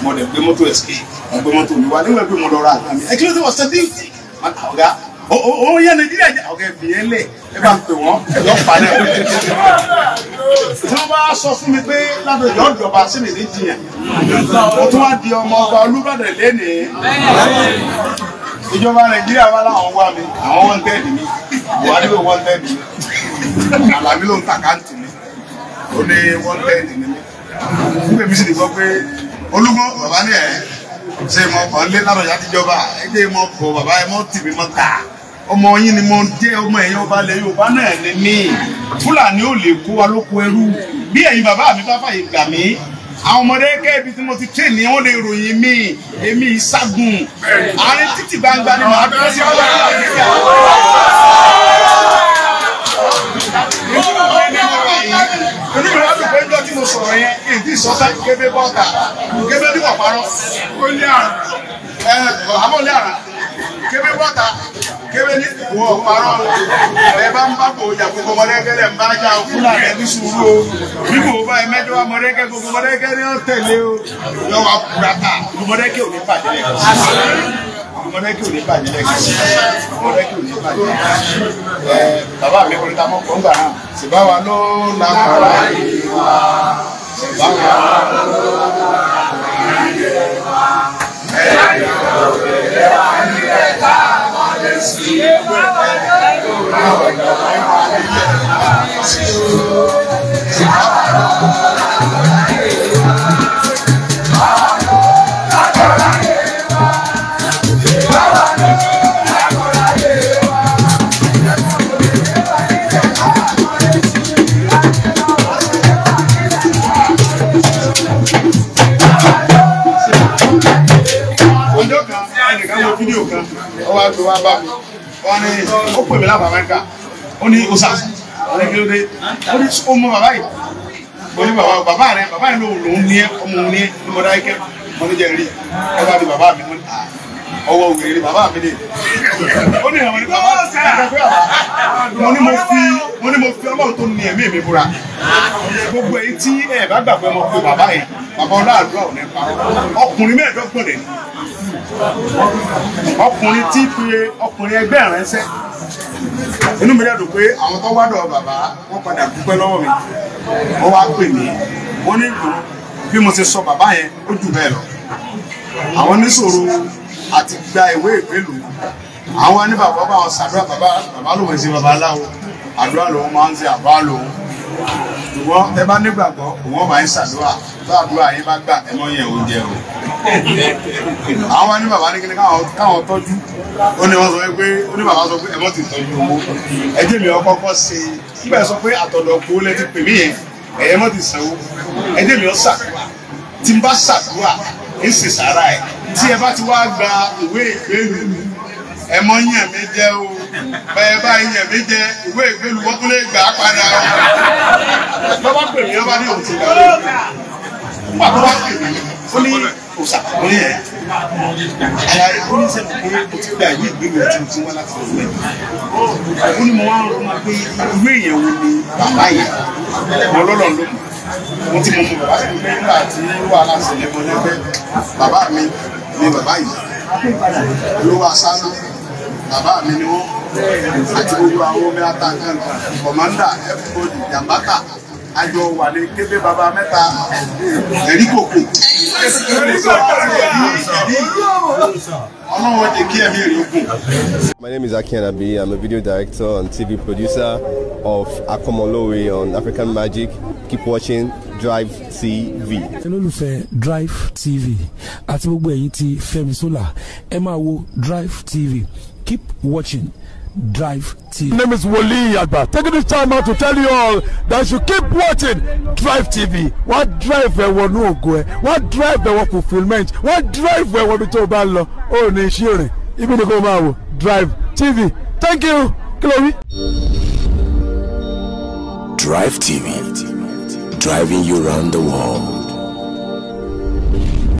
Speaker 1: mo dẹ̀ gbé mọ́tò ẹ̀sìkè mo gbé mọ́tò mi wá nígbà pé mo lọ ra àgbà mi ẹ kí ló ti wọ̀ sẹ́dí ọ̀gá òun yẹn Nàìjíríà jẹ ọ̀gá ẹ̀fì yẹn lẹ̀ ẹ bá ń pè wọ́n yọ pa náà tí wọ́n bá sọ fún mi pé Ládọjà ọ̀dọ̀ba sí mi ní jiyàn mo tún wá di ọmọ ọba Olúbàdàn lénìí ìjọba Nàìjíríà wá láwọn wá mi àwọn wọ́n tẹ́ẹ̀dì mi Buhari ló wọ́n tẹ́ẹ̀dì mi Àlàbí ló ń tàkáǹtì mi ó ní wọ́n tẹ́ẹ̀dì mi nígbà mi sì ní gbọ́ pé Olúgbọ́n bàbá ní ẹ̀ ṣe mọ kàn lé Ládọjà tíjọba ẹgbẹ́ mọ kọ bàbá ẹ mọ tì mí mọ ta ọmọ yín ni mo jẹ́ ọmọ ẹ̀yìn ọba ilẹ̀ Yorùbá náà ni mí Fúlàní ò lè kó wa lóko ẹrú bí ẹ̀yin bàbá mi bá fàyè gbà mí àwọn ọmọdé kẹ́bi tí mo ti train ni wọ́n lè ròyìn mí èmi ìságun àárín títì gbangba ni màá dúró sí ọlọ́run àgbẹ̀kẹ́ inú mi wá dùn pé níjọ́ tí mo sọ̀rọ̀ yẹn kí n tí sọ́tà kébé bọ́ta kébé ní kò parọ́ àbọ̀lé àrà kébé bọ́ta kébé ní wọ parọ́ ẹ bá ń bá kò jà gbogbo mọ̀lẹ́kẹ́ lẹ̀ ń bá jà Fúlàní ẹni sùúrù o bí kò bá ẹ mẹ́jọ wa mọ̀lẹ́kẹ́ gbogbo mọ̀lẹ́kẹ́ ni ó tẹ̀lé o yọ wa burata mọ̀lẹ́kẹ́ ò ní bàjẹ́ lẹ́kọ̀ọ́ mọ̀lẹ́kẹ́ ò ní bàjẹ́ lẹ́kọ̀ọ́ mọ̀lẹ́kẹ́ ò ní bàjẹ́ lẹ́kọ̀ọ́ Bàbá mi kọrin ta mọ́ kọ́ ńgbà náà ṣèbá wa ló lápára yìí wá ṣèbá wa ló lápára yìí wá ẹ̀yà òkèlè wa nílẹ̀ tá a mọ̀ lé sí ẹ̀yà òkèlè wa nílẹ̀ tá a mọ̀ lé sí ṣèbá wa ló lápára yìí wá. Ọjọ́ kan ẹnìkan wo fídíò kan ó wá gbé wá bá mi wọ́n ní ó pè mí láti Amẹ́ríkà ó ní ọ̀sà ó ní kí ló dé ó ní ó mọ bàbá yìí mo ní bàbá bàbá rẹ bàbá yìí lòun lòun ní ẹ ọmọ òun ní ẹ ní mo dá ikẹ mo ní jẹ rí ẹ bá ní bàbá mi mo ní ọwọ́ wèrè ni bàbá mi lè ó ní àwọn ní bàbá mo ní mo fi Ọlọ́run tó ní ẹ̀mí mi búra gbogbo èyí tí ẹ bá gbàgbé ọmọ pé bàbá yìí bàbá ọlọ́àdúrà ò ní pa ọkùnrin 25 lè ní ọkùnrin tí pe ọkùnrin ẹgbẹ́ ránṣẹ́ inú mi dẹ̀dùn pé àwọn tó wá dọ̀ bàbá wọ́n padà dúpẹ́ lọ́wọ́ mi wọ́n wá pè mí wọ́n ní bí mo ṣe sọ bàbá yẹn ó jù bẹ́ẹ̀ lọ àwọn níṣòro àti gba ìwé ìgbélú àwọn ní bàbá bá wọn ṣàdúrà bàbá bàbá lòun ṣe bàbá aláwo àdúrà lòun máa ń ṣe àbá lòun ṣùgbọ́n ẹ bá nígbàgbọ́ òun ọba yín ṣàdúrà tó àdúrà yín bá gbà ẹ mọ́ yẹn oúnjẹ o àwọn ní bàbá ní kíni káwọn tọ́jú ó ní wọ́n sọ pé ó ní bàbá sọ pé ẹ mọ́ ti tọ́jú owó ẹ jẹ́ mi ọkọ́kọ́ ṣe nígbà sọ pé àtọ̀dọ̀ kó lẹ́ ti pè mí yẹn ẹ̀yẹ mọ́ ti sanwó ẹ jẹ́ mi ọ ṣàdúrà tí n bá ṣàdúrà ń sì sàrà ẹ̀ tí ẹ bá ti wá gba ìwé ìgbélú ẹ mọ́ yàn mí jẹ o bẹ́ẹ̀ bá yàn mí jẹ ìwé ìgbélú wọ́n tún lè gbà á padà o bàbá pè mí ọba ní òun ti gbà nígbà tó wá pè mí ó ní òòsà ó ní ẹ̀ àyà ó ní sẹ́nu pé o ti gba ìwé ìgbélú ẹ̀ tí o ti wá láti ọ̀dọ̀ ẹ̀ ó ní mo wá ń ronú pé irú èèyàn wo ni bàbá yẹn mo lọ́lọ́ ló mọ̀ mo ti mọ bàbá sí pé nígbà tí wàhálà ṣẹlẹ̀ mo ní pé bàbá mi ni bàbá yìí ló wá sáná bàbá mi ni wọ́n àti gbogbo àwọn omi ata kan kọ̀mọ́ndà everybody jàmbátà àjọ wà ní kébé bàbá mẹ́ta ẹ̀rí kòkò ọlọ́wọ́ jẹ́ kí ẹ̀mí rẹ̀ gùn.
Speaker 8: My name is Aki Anabi. I'm a video director and TV producer of Akomolowe on African Magic. Keep watching Drive TV.
Speaker 9: Olólùfẹ́ Drive TV àti gbogbo ẹ̀yin tí Fẹ́mi Sola ẹ máa wo Drive TV. Keep watching Drive TV.
Speaker 10: My name is Wole Agba. Taking this time out to tell you all that you keep watching Drive TV. Wọ́n drive ẹ wọnú ògo ẹ, wọ́n drive ẹ wọ fulfilment, wọ́n drive ẹ wọ ibi tó o bá lọ, ó ní iṣẹ́ rìn, ibi ni kò máa wò Drive TV. Thank you. Kí ló wí?
Speaker 11: Drive TV, driving you round the world.